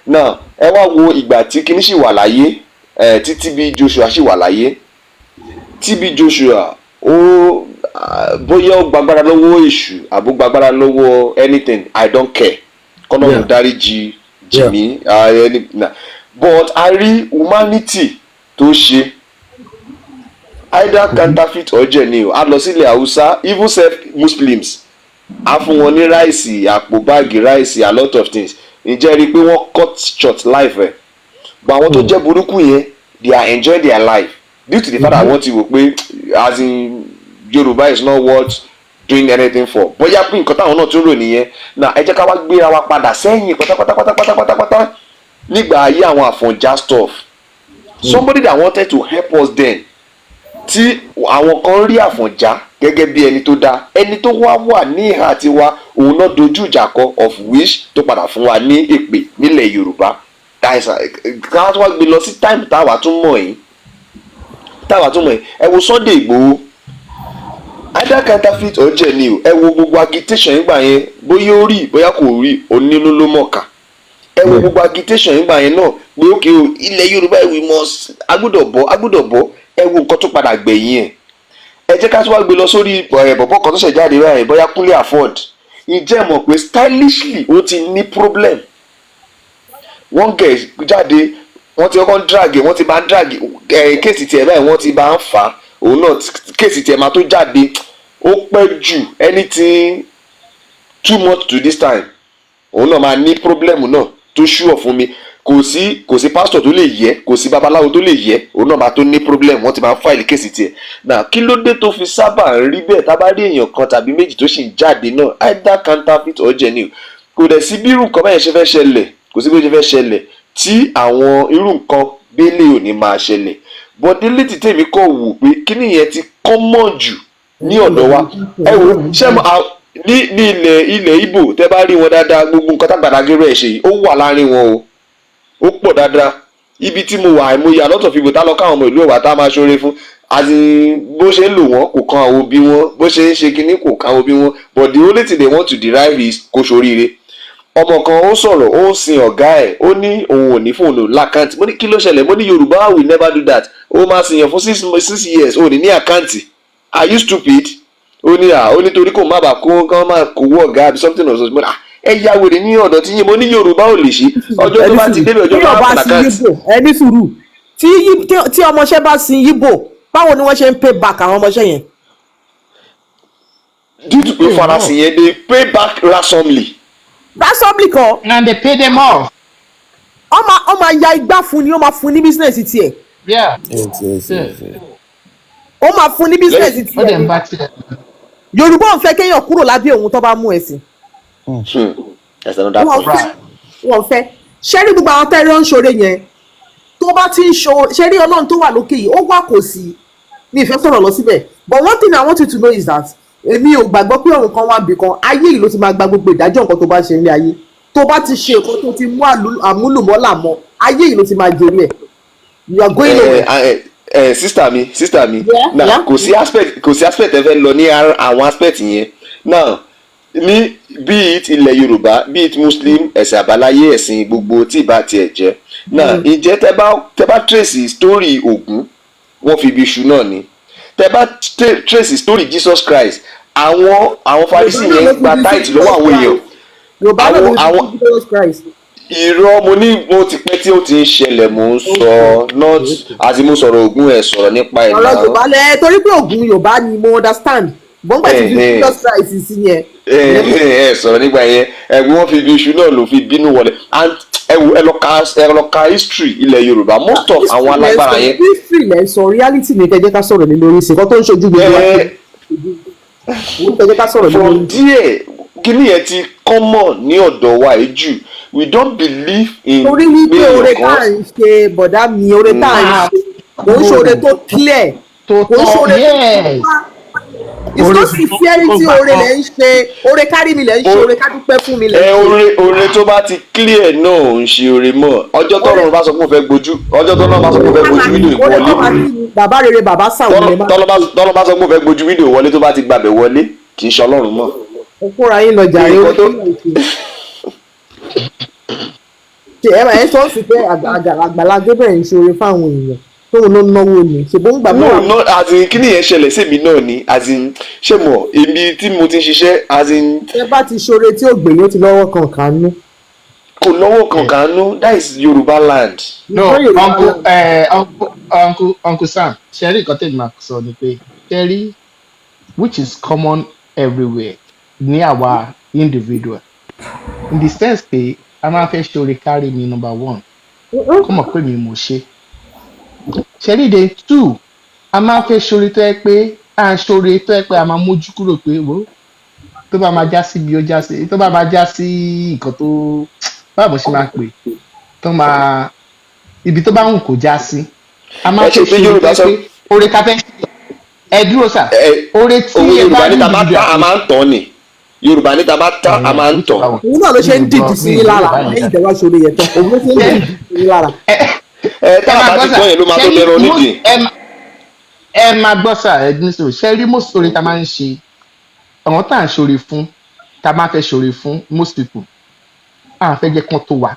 Now ẹ wá wo ìgbà tí kinní sì wà láyé ẹ, tí TB Joshua sì wà láyé. TB Joshua ó bóyá ó gbàgbára lọ́wọ́ èṣù àbó gbàgbára lọ́wọ́ anything, I don't care, kọ́lọ́run dáríjì jì mí, but a rí humanity tó ṣe, either counterfeit or genuine. A lọ sílẹ̀ Haúsá, even sef Muslims, a fún wọn ní rice, àpò báàgì rice, a lot of things. Ǹjẹ́ rí i pé wọ́n cut short life ẹ̀? But àwọn tó jẹ́ burúkú yẹn, they are enjoying their life due to the fact that wọ́n ti wò pé, as in, Yorùbá is not worth doing anything for. Bóyá pé nǹkan táwọn náà tún rò nìyẹn. Na ẹ jẹ́ ká wá gbéra wa padà sẹ́yìn pátápátápátápátápátá nígbà ayé àwọn Àfọ̀njá stuff. Somebody that wanted to help us then, tí àwọn kan rí Àfọ̀njá gẹ́gẹ́ bí ẹni tó dáa, ẹni tó wá wà ní ìhà tiwa, òun náà dojú ìjà kọ, of which tó padà fún wa ní èpè nílẹ̀ Yorùbá. Àìsàn ká tó wá gbé lọ sí time táwa tún mọ̀ yìí, táwa tún mọ̀ yìí. Ẹ wo Sunday Igboho, either counterfeit or genuine, ẹ wo gbogbo agitation yìí gbà yẹn, bóyá ó rí, bóyá kò rí, onínú ló mọ̀ọ́kà. Ẹ wo gbogbo agitation yìí gbà yẹn náà pé ókè o, ilẹ̀ Yorùbá, we must, agbọ́dọ̀ bọ́, agbọ́dọ̀ bọ́. Ẹ wo nǹkan tó padà gbẹ̀yìn ẹ̀. Ẹ jẹ́ ká tún wá gbé lọ sórí ẹ̀ bọ̀bọ̀ kan tó ṣẹ̀ jáde báyìí, bóyá Kúnlé Afod. Ǹjẹ́ mọ̀ pé stylishly ó ti ní problem? Wọ́n gẹ̀ jáde, wọ́n ti kọ́kọ́ ń drag ẹ̀, wọ́n ti bá ń drag ẹ̀ case tiẹ̀ báyìí, wọ́n ti bá ń fà á. Òun náà, case tiẹ̀ máa tó jáde, ó pẹ́ jù, anything 2 months to this time, òun náà máa ní problem náà tó ṣúọ̀ fún mi. Kò sí pásítọ̀ tó lè yẹ, kò sí babaláwo tó lè yẹ, òun náà máa tó ní problem. Wọ́n ti máa file case tiẹ̀ náà. Kí ló dé tó fi sábà ń rí bẹ́ẹ̀? Tá a bá rí èèyàn kan tàbí méjì tó sì ń jáde náà, either counterfeit or genuine, kò dẹ̀ sí bí irú nǹkan báyẹn ṣe fẹ́ ṣẹlẹ̀, kò sí bí ó ṣe fẹ́ ṣẹlẹ̀ tí àwọn irú nǹkan bẹ́lẹ̀ ò ní máa ṣẹlẹ̀. Bọ́délé ti tèmi kọ̀ wò pé kíní yẹn ti common jù ní ọ̀dọ̀ wa. Ẹ wo, ṣé mo ní ilẹ̀ Ìgbò, tẹ́ bá rí wọn dáadáa, gbogbo nǹkan tágbàdá gẹ́rẹ́ ẹ̀ ṣe yìí, ó wà láàrin wọn o, ó pọ̀ dáadáa. Ibi tí mo wà, àìmọye a lot of people tá lọ káwọn ọmọ ìlú ẹ̀wà tá a máa ṣoore fún, àti bó ṣe ń lò wọ́n kò kan àwọn òbí wọn, bó ṣe ń ṣe kinní kò kan àwọn òbí wọn, but the only thing they want to derive is kó ṣoríire. Ọmọ kan ó sọ̀rọ̀, ó ń sin ọ̀gá ẹ̀, ó ní òun ò ní fóònù l'account. Mo ní, "Kí ló ṣẹlẹ̀?" Mo ní, "Yorùbá will never do that." Ó máa sìn yàn fún 6 years, ó ní ní account. Are you stupid? Ó ní à, ó nítorí kò má bàa kó kán máa kówó ọ̀gá àbí something of such. Mo ní, "À, ẹ ya wèrè ní ọ̀dọ̀ tí yín." Mo ní Yorùbá ò lè ṣe. Ọjọ́ tó bá ti débẹ̀, ọjọ́ Tí tó bá ọba fún sin account. Yíbò, ẹ ní sùúrù, tí ọmọọṣẹ́ bá sin Yíbò, báwo ni wọ́n ṣe ń pay back àwọn ọmọọṣẹ́ yẹn? Due to pé farasin yẹn, they pay back ransomly. Ransomly kan. And they pay them off. Ọ máa ya igbá fún ni, ó máa fún ní business tiẹ̀. Yeah. Ó máa fún ní business Ó dẹ̀ tiẹ̀. ń bá tiẹ̀. Yorùbá ò ń fẹ́ kéèyàn kúrò lábẹ́ òun tó bá mú ẹ̀sìn. That's another Wọn point. fẹ́, wọn fẹ́. Ṣé rí gbogbo àwọn tẹ́rọ ń ṣoore yẹn, tó bá ti ń ṣo, ṣé rí Ọlọ́run tó wà lókè yìí, ó wà, kò sí mi ìfẹ́ sọ̀rọ̀ lọ síbẹ̀. But one thing I want you to know is that èmi ò gbàgbọ́ pé ọ̀run kan wà bí kan. Ayé yìí ló ti máa gba gbogbo ìdájọ́ nǹkan tó bá ṣe ní ayé. Tó bá ti ṣe nǹkan tó ti mú àmúlùmọ́là mọ́, ayé yìí ló ti máa jèrè ẹ̀. You are going nowhere. Sister mi, sister mi. Yeah, Now, yeah. kò sí aspect ẹ fẹ́ lọ ní àwọn aspect yẹn now, ní bí it ilẹ̀ Yorùbá, bí it Muslim, ẹ̀sìn àbáláyé, ẹ̀sìn gbogbo tí ìbá tiẹ̀ jẹ́ now, ǹjẹ́ tẹ́ bá trace story Ògún, wọ́n fi ibi iṣu náà ni. Tẹ́ bá trace story Jesus Christ, àwọn Farisi yẹn gba tithe lọ́wọ́ àwọn èèyàn. Yorùbá náà ló ti Jesus Christ. Irọ́, mo ní mo ti pẹ́ tí ó ti ń ṣẹlẹ̀. Mò ń sọ, not àti mo sọ̀rọ̀ Ògún, ẹ̀ sọ̀rọ̀ nípa ẹ̀ Ọ̀rọ̀ náà. Yorùbá lẹ, torí pé Ògún Yorùbá ni, mo understand bọ́ngbà tí Jesus Christ sí yẹn. Ẹ sọ̀rọ̀ nígbà yẹn, ẹ wọ́n fi ibi iṣu náà ló fi bínú wọlé. And ẹ wo, ẹ lọ ka history ilẹ̀ Yorùbá, most of àwọn alágbára yẹn. History lẹ sọ, reality ni kẹjẹ ká sọ̀rọ̀ lé lórí sí, nǹkan tó ń ṣojú gbogbo wa ní kẹjẹ ká sọ̀rọ̀ lé From lórí. there, kíní yẹn ti common ní ọ̀dọ̀ wa yìí jù. We don't believe in Torí wípé pé oore èèyàn tá à kan ń ṣe, bọ̀dá mi, oore tá à ń ṣe kò ń ṣe oore tó clear, Tó kò ń ṣe tọ́ oore tó yes. It's not sincerity. Oore lẹ ń ṣe, oore kárí mi lẹ ń ṣe, oore ká dúpẹ́ fún mi lẹ ń Ẹ ṣe. Oore tó bá ti clear náà ò ń ṣe oore mọ́. Ọjọ́ tọ́lọ́run bá sọ pé òun fẹ́ gbójú, ọjọ́ tọ́lọ́run bá sọ pé òun fẹ́ gbójú fídíò Oore tó bá wọlé, ti bàbá rere, bàbá sàwọn lè má. Tọ́lọ́ bá sọ pé òun fẹ́ gbójú fídíò wọlé, tó bá ti gbàbẹ̀ wọlé, kì í ṣe Ọlọ́run mọ́. Ó kóra yín lọ jàre. Nǹkan Oore tó ṣe ẹ sọ sí pé Àgbàlá Gabriel ń ṣe oore fáwọn èèyàn, tóun ló náwó ni, ṣùgbọ́n gbà No, no, as in, kíni yẹn ṣẹlẹ̀ sí mi náà ni, as in, ṣé mo èmi tí mo ti ń ṣiṣẹ́, as in. Ẹ bá ti ṣoore tí ó gbè yóò ti lọ́wọ́ kan kánú. Kò lọ́wọ́ kan kánú. That is Yorùbá land. No, uncle, uncle Sam, ṣe rí nǹkan tèmi máa sọ ni pé, ṣe rí, which is common everywhere ní àwa individual, in the sense pé a máa fẹ́ ṣe oore kárí mi, number one, kó mọ̀ pé mi mo ṣe. Ṣe rí, day two, a máa fẹ́ ṣoore tó yẹ pé à ń ṣoore tó yẹ pé a máa mójú kúrò pé wo, tó bá máa já sí bí ó já sí, tó bá máa já sí nǹkan tó báwo mo ṣe máa pè tó máa ibi tó bá wù kó já sí, a máa Ẹ ṣe fẹ́ pé ṣoore tó Yorùbá yẹ sọ pé oore ká fẹ́ ṣe. Ẹ dúró sà, oore tí òwe ẹ bá Yorùbá rí ní ta bá individual tán, a máa ń tán ni. Yorùbá níta bá tá a máa ń tàn. Òun náà ló ṣe ń dìdì sí yín lára lẹ́yìn ìjọba ṣòro yẹn tán, òun ló ṣe ń dìdì sí yín lára. Ẹ tá a bá ti gbọ́ yẹn ló máa tó dẹran onídìí. Ẹ máa gbọ́ sà, ẹ ní sọ ṣe rí most oore tá a máa ń ṣe, àwọn tá à ń ṣoore fún, tá a máa fẹ́ ṣoore fún, most people à ń fẹ́ jẹ́ kán tó wà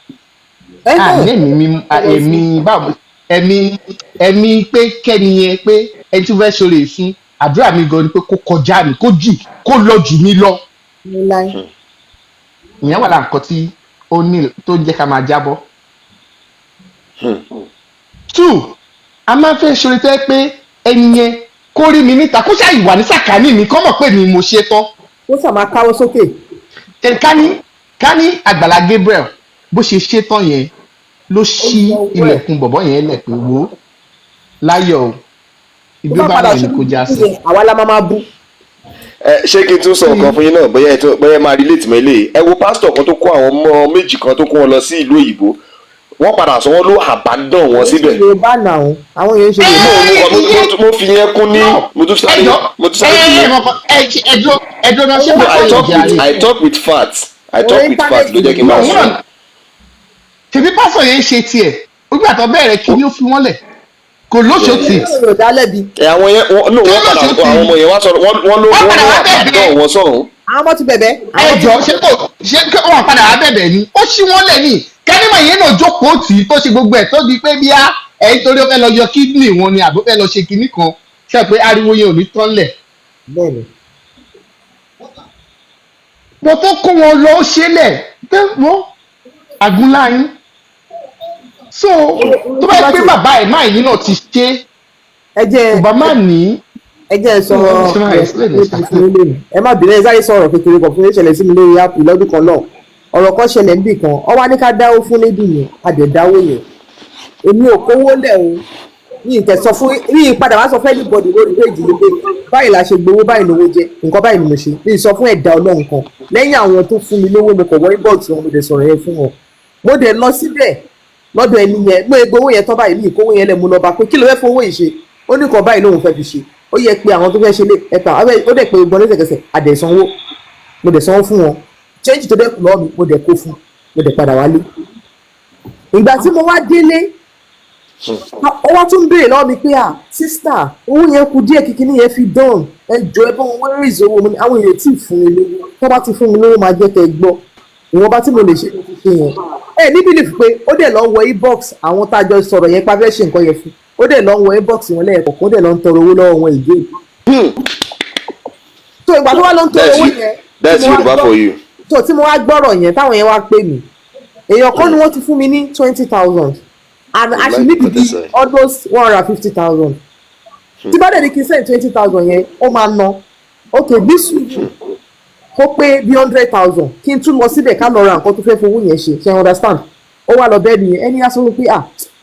à ní ẹ̀mí mímú, ẹ̀mí báwo, ẹ̀mí pé kẹ́ni yẹn, pé ẹni tí mo fẹ́ ṣoore fún, àdúrà mi gan ni pé kó kọjá mi, kó jù, kó lọ jù mí lọ. Ìyẹn wà lára nǹkan tí ó ní tó ń jẹ́ ká máa jábọ́. Two, a máa ń fẹ́ ṣoore tẹ́ pé ẹni yẹn kó rí mi níta, kó ṣáà ìwà ní sàkání mi, kó mọ̀ pé mi mo ṣe tán. Ó sà máa káwọ́ sókè. Ká ní Àgbàlá Gabriel bó ṣe ṣe tán yẹn ló ṣí ilẹ̀kùn bọ̀bọ̀ yẹn lẹ̀ pé wo láyọ̀ o, ibi ó bá wà ní kó já sí. Àwa la máa bú. Ẹ ṣé kí n tún sọ nǹkan fún yín náà, bóyá ẹ tún, bóyá ẹ máa relate mọ́ eléyìí. Ẹ wo pásítọ̀ kan tó kó àwọn ọmọ méjì kan, tó kó wọn lọ sí ìlú òyìnbó, wọ́n padà sọ wọ́n ló abandon wọn síbẹ̀. Yorùbá náà, àwọn yẹn ń ṣe Yorùbá. Mo fi yẹn kún ní mo tún sáré fi yẹn. Ẹjọ́ náà, ṣé I talk with facts, I talk with facts ló jẹ́ kí n máa sọ. Tèmi, pásọ̀ yẹn ń ṣe tiẹ̀, nígbà tó bẹ̀rẹ̀ kí ni ó fi wọ́n lẹ̀, kò lóṣòtì. Ẹ àwọn yẹn wọ́n, no, wọ́n padà, àwọn ọmọ yẹn wá sọ̀rọ̀, wọ́n ló abandon wọn sọ̀hún. Àwọn ọmọ ti bẹ̀bẹ̀. Ẹ jọ, ṣé kò ṣé kí wọn padà wá bẹ̀bẹ̀ ni? Ó ṣí wọn lẹ̀ ní kẹ́nìmọ̀ yẹn náà jókòó tì í tó ṣe gbogbo ẹ̀ tó di pé bíá ẹ̀yìn torí ó fẹ́ lọ yọ kidney wọn ni, àbó fẹ́ lọ ṣe kinní kan, ṣe pé ariwo yẹn ò ní tán lẹ̀. Bẹ́ẹ̀ni. Mo tó kó wọn lọ, ó ṣe lẹ̀ wọ́n àgúnláyín, so tó bá yẹ pé bàbá ẹ̀ máa yín náà ti ṣe Ẹ jẹ́ kò bá má ní. Ẹ jẹ́ sọ ẹ má bínú, ẹ sáré sọ̀rọ̀ kékeré kan fún ìṣẹ̀lẹ̀ sí mi lórí app lọ́dún kan náà. Ọ̀rọ̀ kan ṣẹlẹ̀ níbì kan, ọ wá ní ká dáwó fún lady yẹn, a dẹ̀ dáwó yẹn. Èmi ò kówó lẹ̀ o, mi ì tẹ̀ sọ fún mi, ì padà wá sọ fún anybody lórí péjì mi pé báyìí la ṣe gbowó, báyìí lówó jẹ nǹkan báyìí ni mo ṣe. Mi ì sọ fún ẹ̀dá Ọlọ́run kan lẹ́yìn àwọn tó fún mi lówó. Mo kọ̀ wọ inbox wọn, mo dẹ̀ sọ̀rọ̀ yẹn fún wọn, mo dẹ̀ lọ síbẹ̀ lọ́dọ̀ ẹni yẹn. Mo gbowó yẹn tán báyìí, mi ì kówó yẹn lẹ̀. Mo lọ bá pé kí ló fẹ́ fowó yìí ṣe? Ó ní kan báyìí lòun fẹ́ fi ṣe. Ó yẹ pé àwọn tó fẹ́ ṣe lé ẹ̀ta, ó dẹ̀ pé gbọ́n lẹ́sẹ̀kẹsẹ̀, àdẹ̀sanwó, mo dẹ̀ sanwó fún wọn. Change tó dẹ̀ kù lọ́wọ́ mi, mo dẹ̀ kó fún, mo dẹ̀ padà wálé. Ìgbà tí mo wá délé, ó wá tún béèrè lọ́wọ́ mi pé, "À sister, owó yẹn kù díẹ̀ kíkiní yẹn fi dán, ẹ jọ, ẹ bọ́ wọn wọ́n raise owó." Mo ní àwọn èèyàn tí ì fún mi lówó, tó bá ti fún mi lówó, máa jẹ́ kẹ́ ẹ gbọ́. Ìwọ̀nba tí mo lè ṣe ló ti ṣe yẹn. Ẹ ní belief pé ó dẹ̀ lọ wọ inbox àwọn tá a jọ sọ̀rọ̀ yẹn pa fẹ́ ṣe nǹkan yẹn fún, ó dẹ̀ lọ wọ inbox wọn lẹ́ẹ̀kọ̀ọ̀kan, ó dẹ̀ lọ ń tọrọ owó lọ́wọ́ wọn again. So ìgbà tó wá lọ ń tọrọ owó yẹn, That's Yorùbá for you. So tí mo wá gbọ́rọ̀ yẹn, táwọn yẹn wá pè mí, èèyàn kan ni wọ́n ti fún mi ní 20,000 and I should need to be almost 150,000. Tí bá dẹ̀ ní kí n send 20,000 yẹn, ó máa ná, ok, bí sùúrù kó pé bí 100,000, kí n tún lọ síbẹ̀ ká lọ ra nǹkan tó fẹ́ fowó yẹn ṣe. Ṣe understand? Ó wá lọ bẹ́ẹ̀ nìyẹn, ẹni á sọ pé, ah,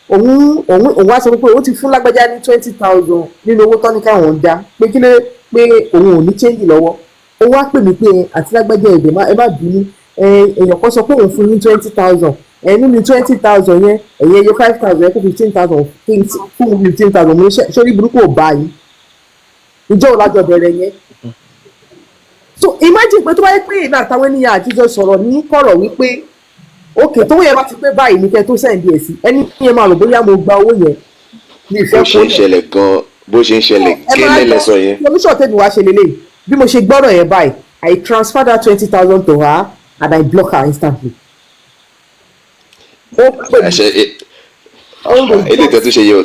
òun wá sọ pé òun ti fún lágbájá ní 20,000 nínú owó tán ní káwọn ń dá, pé kí ló pé òun ò ní change lọ́wọ́. Ó wá pè mí pé, "Àti lágbájá, ẹ̀dẹ̀ ẹ má bínú, èèyàn kan sọ pé òun fún yín 20,000 ẹ, nínú 20,000 yẹn, ẹ̀yẹ yẹ 5,000, ẹ kó 15,000 fún 15,000." Mo ní sórí burúkú ò bá yín, ìjọ ò lájọ bẹ̀rẹ̀ yẹn. So imagine pé tó bá yẹ pé èmi àtàwọn ènìyàn àtijọ́ sọ̀rọ̀ ní kọ̀rọ̀ wípé, ok, tówó yẹn bá ti pé báyìí ní kẹ́ tó send ẹ̀ sí ẹni yẹn, máa rò bóyá mo gba owó yẹn ní ìfẹ́. Bó ṣe ń ṣẹlẹ̀ gan, bó ṣe ń ṣẹlẹ̀ gẹ́lẹ́ lẹ́sọ yẹn. Solution tèmi wá ṣe lélẹ̀, bí mo ṣe gbọ́rọ̀ yẹn báyìí, I transfer that 20,000 to her and I block her instantly. Ó pè mí. Eléyìí tẹ́ tún ṣe yẹ,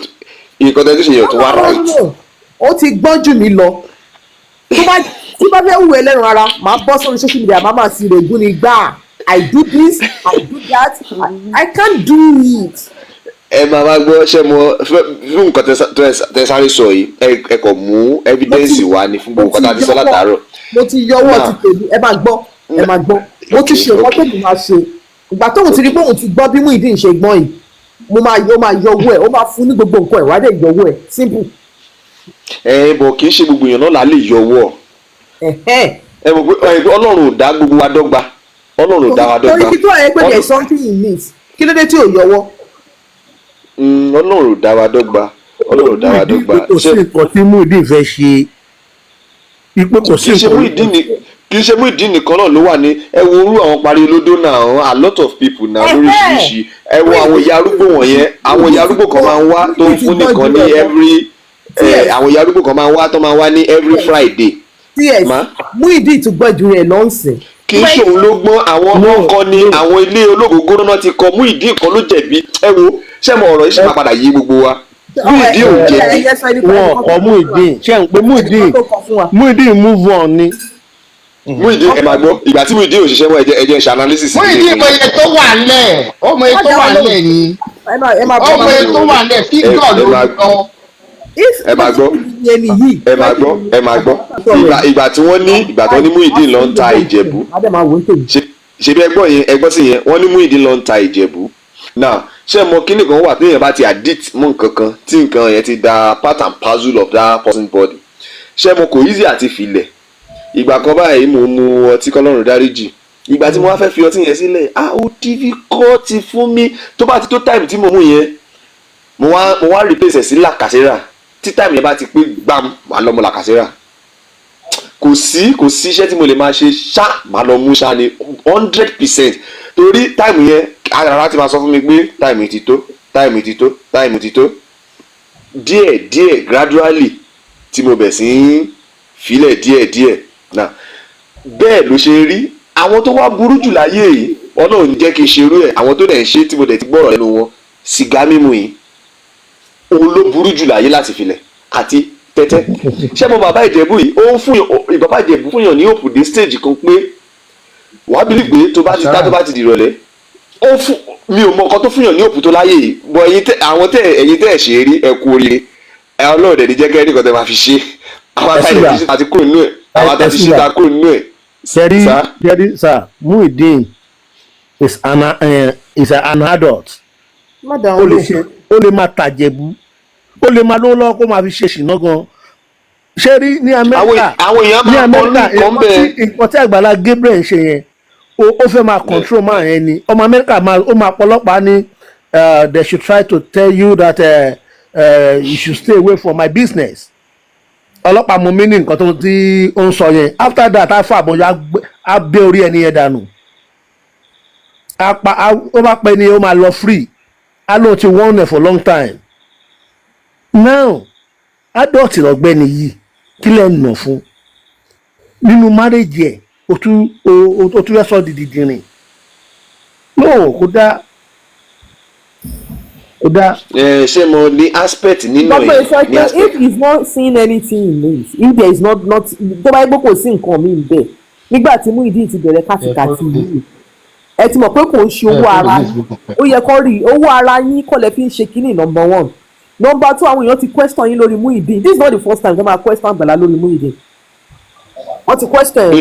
nǹkan tẹ́ tún ṣe yẹ tó wá right. Ó ti gbọ́n jù mí lọ. Tó bá tí bá fẹ́ wù ẹlẹ́ran ara, màá bọ́ sórí social media, màá máa fi règún ni gbà. I do this, I do that, I can't do it. Ẹ máa wá gbọ́, ṣé mo fún nǹkan tẹ sáré sọ yìí, ẹ kò mú evidence wá ní fún gbogbo nǹkan tá a ti sọ látàárọ̀. Mo ti yọwọ́ ti tèmi. Ẹ máa gbọ́, ẹ máa gbọ́, mo ti ṣe nǹkan tèmi máa ṣe. Ìgbà tóun ti rí pé òun ti gbọ́ bí Muyideen ṣe gbọ́n yìí, mo máa yọ, máa yọ owó ẹ̀, ó máa fún ní gbogbo nǹkan ẹ̀, wá dẹ̀ yọ owó ẹ̀, simple. Ẹ bọ̀, kì í ṣe gbogbo èèyàn náà là lè yọ owó. Ẹ mọ̀ pé Ọlọ́run ò dá gbogbo wa dọ́gba, Ọlọ́run ò dá wa dọ́gba. Torí kí tó ẹ pé there is something in it, kí ló dé tí ò yọwọ́? Ọlọ́run ò dá wa dọ́gba, Ọlọ́run ò dá wa dọ́gba. Kò sí nǹkan tí Muyideen fẹ́ ṣe. Ipe kò sí Kì í ṣe nǹkan. Muyideen ní, kì í ṣe Muyideen nìkan náà ló wà ní. Ẹ wo orú àwọn parí olódó náà, a lot of people náà lóríṣiríṣi. Ẹ wo àwọn ìyá arúgbó wọ̀nyẹn, àwọn ìyá arúgbó kan máa ń wá tó ń fún nìkan ní every àwọn ìyá arúgbó kan máa ń wá tó máa ń wá ní every Friday. Ts Ma? Muyideen tún gbọ́ ju rẹ̀ lọ́nsìn. Kì í ṣòun ló gbọ́n, àwọn ọkọ ni àwọn ilé ológógóró náà ti kọ. Muyideen kan ló jẹ̀bi. Ẹ wo, ṣé mo ọ̀rọ̀ yìí ṣì máa padà yé gbogbo wa? Muyideen ò jẹ̀bi. Wọn kọ Muyideen, ṣe ń pé Muyideen, Muyideen move on ni. Muyideen, ẹ máa gbọ́, ìgbà tí Muyideen ò ṣiṣẹ́ mọ́, ẹ jẹ́ ṣe analysis. Muyideen mọ iye tó wà lẹ̀, ó mọ iye tó wà lẹ̀ ni, ó mọ iye tó wà lẹ̀, figure ló ń lọ. Ẹ máa gbọ́, ẹ máa gbọ́, ẹ máa gbọ́. Ìgbà tí wọ́n ní, ìgbà tí wọ́n ní Muyideen lọ ń ta Ìjẹ̀bú, ṣe bí ẹgbọ́n yẹn, ẹgbọ́n sì yẹn, wọ́n ní Muyideen lọ ń ta Ìjẹ̀bú. Now, ṣé mo kíní kan wà téèyàn bá ti addict mọ́ nǹkan kan, tí nǹkan yẹn ti da part and parcel of that person body, ṣé mo kò easy àti filẹ̀. Ìgbà kan báyìí, mo mu ọtí, kọ́lọ́run dáríjì. Ìgbà tí mo wá fẹ́ fi ọtí yẹn sílẹ̀, ah, ó difficult fún mi. Tó bá ti tó time tí mo mú yẹn, mo wá replace ẹ̀ sí La Casera. Tí time yẹn bá ti pé gbam, màá lọ mu La Casera. Kò sí iṣẹ́ tí mo lè máa ṣe ṣá, màá lọ mú ṣá ni, 100%, torí time yẹn, ara ti máa sọ fún mi pé time ti tó, time ti tó, time ti tó. Díẹ̀ díẹ̀, gradually, tí mo bẹ̀ sí ń filẹ̀ díẹ̀ díẹ̀ náà, bẹ́ẹ̀ ló ṣe rí. Àwọn tó wá burú jù láyé yìí, Ọlọ́run jẹ́ kí n ṣerú ẹ̀, àwọn tó dẹ̀ ń ṣe tí mo dẹ̀ ti gbọ́rọ̀ lẹ́nu wọn, sìgá mímu yìí, òun ló burú jù láyé láti filẹ̀, àti tẹ́tẹ́. Ṣé mo bàbá Ìjẹ̀bú yìí, ó ń fún yàn, bàbá Ìjẹ̀bú fún yàn ní hope dé stage kan pé wàá bí pé tó bá ti tá, tó bá ti dìrọ̀lẹ́, ó fún mi, ò mọ nǹkan tó fún yàn ní hope tó láyé yìí bọ. Ẹ̀yin tẹ́, àwọn tẹ́, ẹ̀yin tẹ́ ẹ̀ ṣe rí, ẹ kú oríire. Ẹ Ọlọ́run dẹ̀ ní jẹ́ kẹ́rì kan tẹ́ máa fi ṣe. Àwọn àtàyè ti ṣe àti kúrò nínú ẹ̀, àwọn àtàyè ti ṣe ta kúrò nínú ẹ̀. Sẹ́rí, sẹ́rí sir, Muyideen is an adult. Ó lè ṣe, ó lè máa tàjẹ̀bú, ó lè máa lówó lọ́wọ́ kó máa fi ṣe ṣìnà gan. Ṣé rí ní Amẹ́ríkà, Àwọn èèyàn ní máa kọ́ Amẹ́ríkà, nǹkan bẹ́ẹ̀. Nǹkan tí Àgbàlá Gabriel ń ṣe yẹn, ó fẹ́ máa control máa yẹn ni. Ọmọ Amẹ́ríkà máa, ó máa pọlọ́pàá ní they should try to tell you that you should stay away from my business. Ọlọ́pàá mú mi ní nǹkan tó tí ó ń sọ yẹn. After that, á fà àbọ̀yọ, á bẹ́ orí ẹni yẹn dànù, á pa ó bá pẹ́ ni ó máa lọ free. Á lóun ti warn ẹ̀ for long time now. Adult lọ̀gbẹ́ni yìí, kí lẹ́ ń nà fún nínú marriage ẹ̀? O tún fẹ́ sọ dìdìdìrìn. No, kò dáa, kò dáa. Ẹ ṣé mo ní aspect nínú Gbogbo ẹ̀ ìsọ ní pé aspect. if he is not seeing anything in it, if there is not not tó bá yẹ pé kò sí nǹkan míì bẹ́ẹ̀, nígbà tí Muyideen ti bẹ̀rẹ̀ kàtìkàtì yìí, ẹ ti mọ̀ pé kò ń ṣe owó ara yín. Ó yẹ kó rí owó ara yín kọ́ lẹ fi ń ṣe kínní. Number one. Number two, àwọn èèyàn ti question yín lórí Muyideen. This is not the first time they máa question Àgbàlá lórí Muyideen. Wọ́n ti question. Pé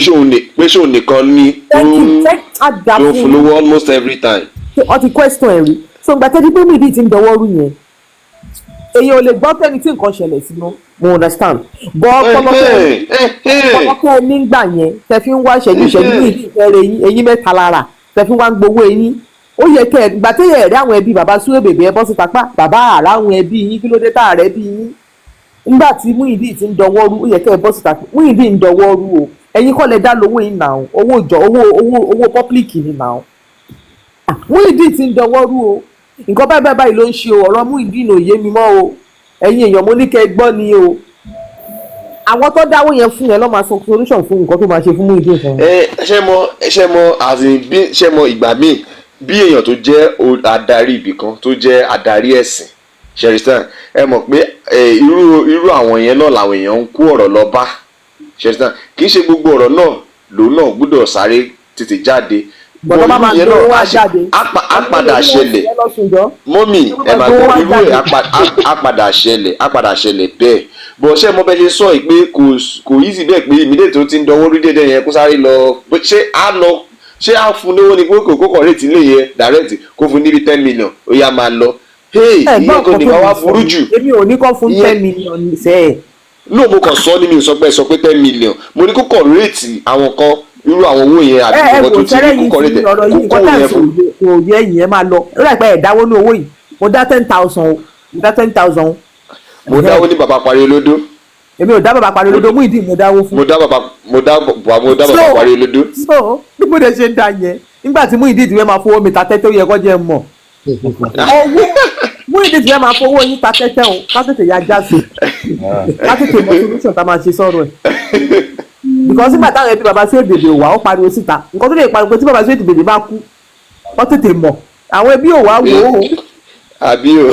ṣóun nìkan ni tó Thank you. ń Thank tó ń fún fún lówó almost every time. Wọ́n ti question ẹ̀ rí. So ìgbà tẹ́tí pé Muyideen ti ń dọwọ́ rú yẹn, èèyàn ò lè gbọ́ tẹ́ni tí nǹkan ṣẹlẹ̀ sí mọ́. Mo understand, but ọpọlọpẹ nígbà yẹn tẹ fi ń wá ìṣẹ́jú ìṣẹ́jú ní ìdí ìfẹ́ eyín, eyín mẹ́ta lára tẹ fi wá ń gbowó eyín. Ó yẹ kẹ́ ẹ ìgbà téèyàn ẹ̀rí àwọn ẹbí bàbá súwé bèbè, ẹ bọ́ síta pa bàbá àrà àwọn ẹbí yín, kí ló dé tá àrẹ bí yín? Nígbà tí Muyideen ti ń dọwọ́ rú, ó yẹ kẹ́ ẹ bọ́ síta. Muyideen ń dọwọ́ rú o. Ẹ̀yin kọ́ lẹ dá lówó yín nà owó ìjọ, owó public ni nà. Muyideen ti ń dọwọ́ rú o. Nǹkan báyìí báyìí báyìí ló ń ṣe o. Ọ̀rọ̀ Muyideen ò yé mi mọ́ o. Ẹ̀yin èèyàn, mo ní kẹ́ ẹ gbọ́ ni o. Àwọn tó dáwó yẹn fún yẹn lọ́ máa sọ solution fún nǹkan tó máa ṣe fún Muyideen fún. Ẹ ṣé mo as in bí ṣé mo ìgbà míì, bí èèyàn tó jẹ́ adarí ibì kan, tó jẹ́ adarí ẹ̀sìn ṣẹ̀rìsàn, ẹ mọ̀ pé irú àwọn yẹn náà làwọn èèyàn ń kó ọ̀rọ̀ lọ bá ṣẹ̀rìsàn. Kì í ṣe gbogbo ọ̀rọ̀ náà lòun náà gbọ́dọ̀ sáré tètè jáde. Bọ̀dọ̀ bá máa Irú yẹn gbé náà owó á jáde. á padà ṣẹlẹ̀. Mọ́mì, ẹ máa gbọ́, irú ẹ̀ á padà ṣẹlẹ̀, á padà ṣẹlẹ̀ bẹ́ẹ̀. Bọ̀ ṣé mo bẹ ṣe sọ yìí pé kò easy bẹ́ẹ̀ pé immediate tó ti ń dánwó rí dédé yẹn, kó sáré lọ ṣé á lọ, ṣé á fún lówó ni, pé kò kọ̀ rate ilé yẹn direct, kó fún níbi 10 million, ó yá máa lọ. Hey, ìyẹn kò ní wá burú jù. Èmi ò ní kọ́ fún 10 million sẹ́ẹ̀. No, mo kàn sọ ní, mi ò sọ pé, sọ pé 10 million. Mo ní kó kọ̀ rate àwọn kan, irú àwọn owó yẹn àbí Ẹ nǹkan wò tó ti sẹ́rẹ̀ rí, yìí kó kọ̀ ti rate ọ̀rọ̀ yìí, kó nǹkan kọ̀ tá à ń yẹn sọ fún. Kò yẹ yìí, ẹ máa lọ. Ó dà pé ẹ̀ dáwó ní owó yìí. Mo dá 10,000 o, mo dá 10,000 o. Mo dáwó ní bàbá parí olódó. Èmi ò dá bàbá parí olódó, Muyideen mo dáwó fún. Mo dá bàbá parí olódó. So bí mo dẹ̀ ṣe ń da yẹn, nígbà tí Muyideen ti fẹ́ máa fowó mi ta tẹ́tẹ́, ó yẹ kó jẹ́ mọ̀ owó Muyideen ti fẹ́ máa fowó yín ta tẹ́tẹ́ o. Ká tètè ya já sí, ká tètè mọ solution tá a máa ṣe sọ̀rọ̀ ẹ̀, because nígbà táwọn ẹbí bàbá sí èbèbè wà, ó pariwo síta. Nǹkan tó lè pariwo pé tí bàbá sí èbèbè bá kú, wọ́n tètè mọ̀. Àwọn ẹbí ò wá wò ó. Àbí o.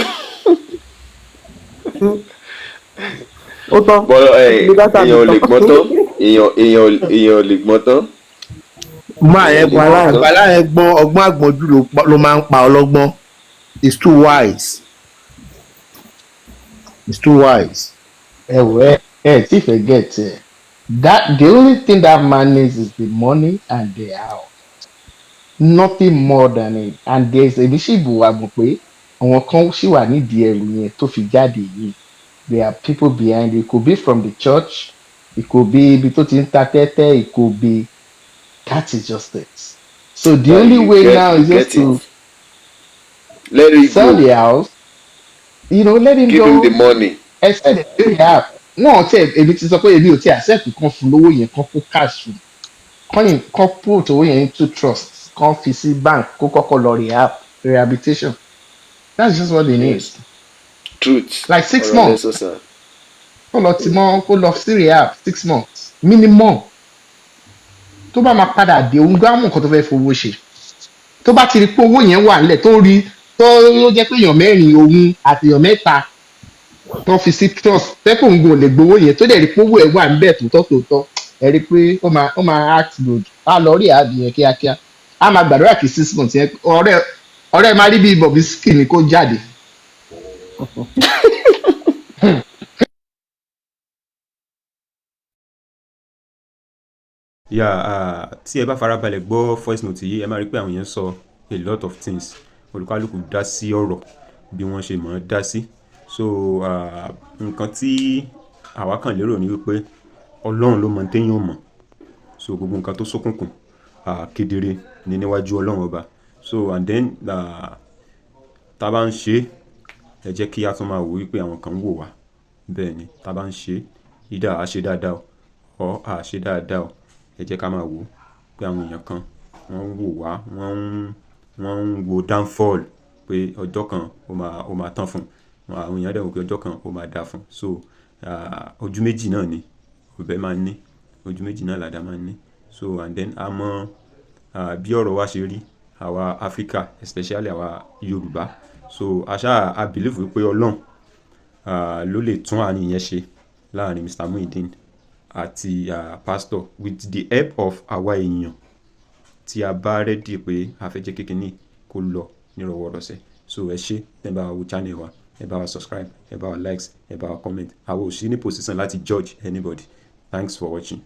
Ó tán. Bọ́ ẹ, èèyàn ò lè gbọ́n tán, èèyàn ò lè gbọ́n tán. Máa yẹn gbọ́n, àgbàlá yẹn gbọ́n, ọgbọ́n àgbọ̀njú ló máa ń pa ọlọ́gbọ́n. It's too wise, it's too wise. Ẹ wò, ẹ tí fẹ́ get ẹ, that the only thing that man needs is the money and the house, nothing more than it. And there is, èmi sì bù wá mọ̀ pé àwọn kan sì wà nídìí ẹrù yẹn tó fi jáde yìí. There are people behind it. It could be from the church, it could be ibi tó ti ń ta tẹ́tẹ́, it could be. That is just it. So the But only you way get now you is just get to it. Let it sell go. the house, let him Give him go the money. Except the rehab wọn ò tẹ. Èmi ti sọ pé èmi ò tí accept kan fún lówó yẹn, kan kó cash fún, kan yìí, kan put owó yẹn into trust, kan fi sí bank, kó kọ́kọ́ lọ rehab, rehabilitation. That's just what they need. Yes, truth. Like 6 Ọ̀rọ̀ months. lẹ́sọ̀ sàn. Kó lọ tì mọ́, kó lọ sí rehab 6 months minimum. Tó bá máa padà dé, òun gbá mọ̀ nǹkan tó fẹ́ fowó ṣe. Tó bá ti rí pé owó yẹn wà nílẹ̀, tó rí tó jẹ́ pé èèyàn mẹ́rin, òun àti èèyàn mẹ́ta tó fi sí trust, tẹ́kọ̀ òun ò lè gbowó yẹn, tó dẹ̀ rí pé owó ẹ̀ wà níbẹ̀ tòótọ́ tòótọ́, ẹ rí pé ó máa act good. Á lọ rí àbí yẹn kíákíá, á máa gbàdúrà kí 6 months yẹn, ọ̀rẹ́ ọ̀rẹ́ máa rí bíi Bobrisky ni kó jáde. Yeah, tí ẹ bá farabalẹ̀ gbọ́ voice note yìí, ẹ máa rí pé àwọn èèyàn sọ a lot of things. Olúkálùkù dá sí ọ̀rọ̀ bí wọ́n ṣe mọ̀ ọ́n dá sí. So nǹkan tí àwa kàn lérò ni wípé Ọlọ́run ló mọ téèyàn mọ̀. So gbogbo nǹkan tó ṣókùnkùn, kedere ní níwájú Ọlọ́run Ọba. So and then, tá a bá ń ṣe, ẹ jẹ́ kí a tún máa wò wípé àwọn kan ń wò wá. Bẹ́ẹ̀ ni, tá a bá ń ṣe, either a ṣe dáadáa o or a ṣe dáadáa o, ẹ jẹ́ ká máa wò pé àwọn èèyàn kan wọ́n ń wò wá, wọ́n ń wo downfall pé ọjọ́ kan ó máa tán fún un. Àwọn èèyàn dẹ̀ wò pé ọjọ́ kan ó máa dáa fún un. So ojú méjì náà ni ọ̀bẹ máa ń ní, ojú méjì náà làdá máa ń ní. So and then, a mọ bí ọ̀rọ̀ wa ṣe rí, àwa Africa, especially àwa Yorùbá. So a ṣáà a believe wípé Ọlọ́run ló lè tún àárín yẹn ṣe láàrin Mr. Muideen àti pastor, with the help of àwa èèyàn tí a bá ready pé a fẹ́ jẹ́ kékeré kó lọ nírọ̀wọ́rọ̀sẹ̀. So ẹ ṣé tẹ́ ẹ bá wa wo channel wa. Ẹ bá wa subscribe, ẹ bá wa likes, ẹ bá wa comment. Àwa ò sí ní position láti judge anybody. Thanks for watching.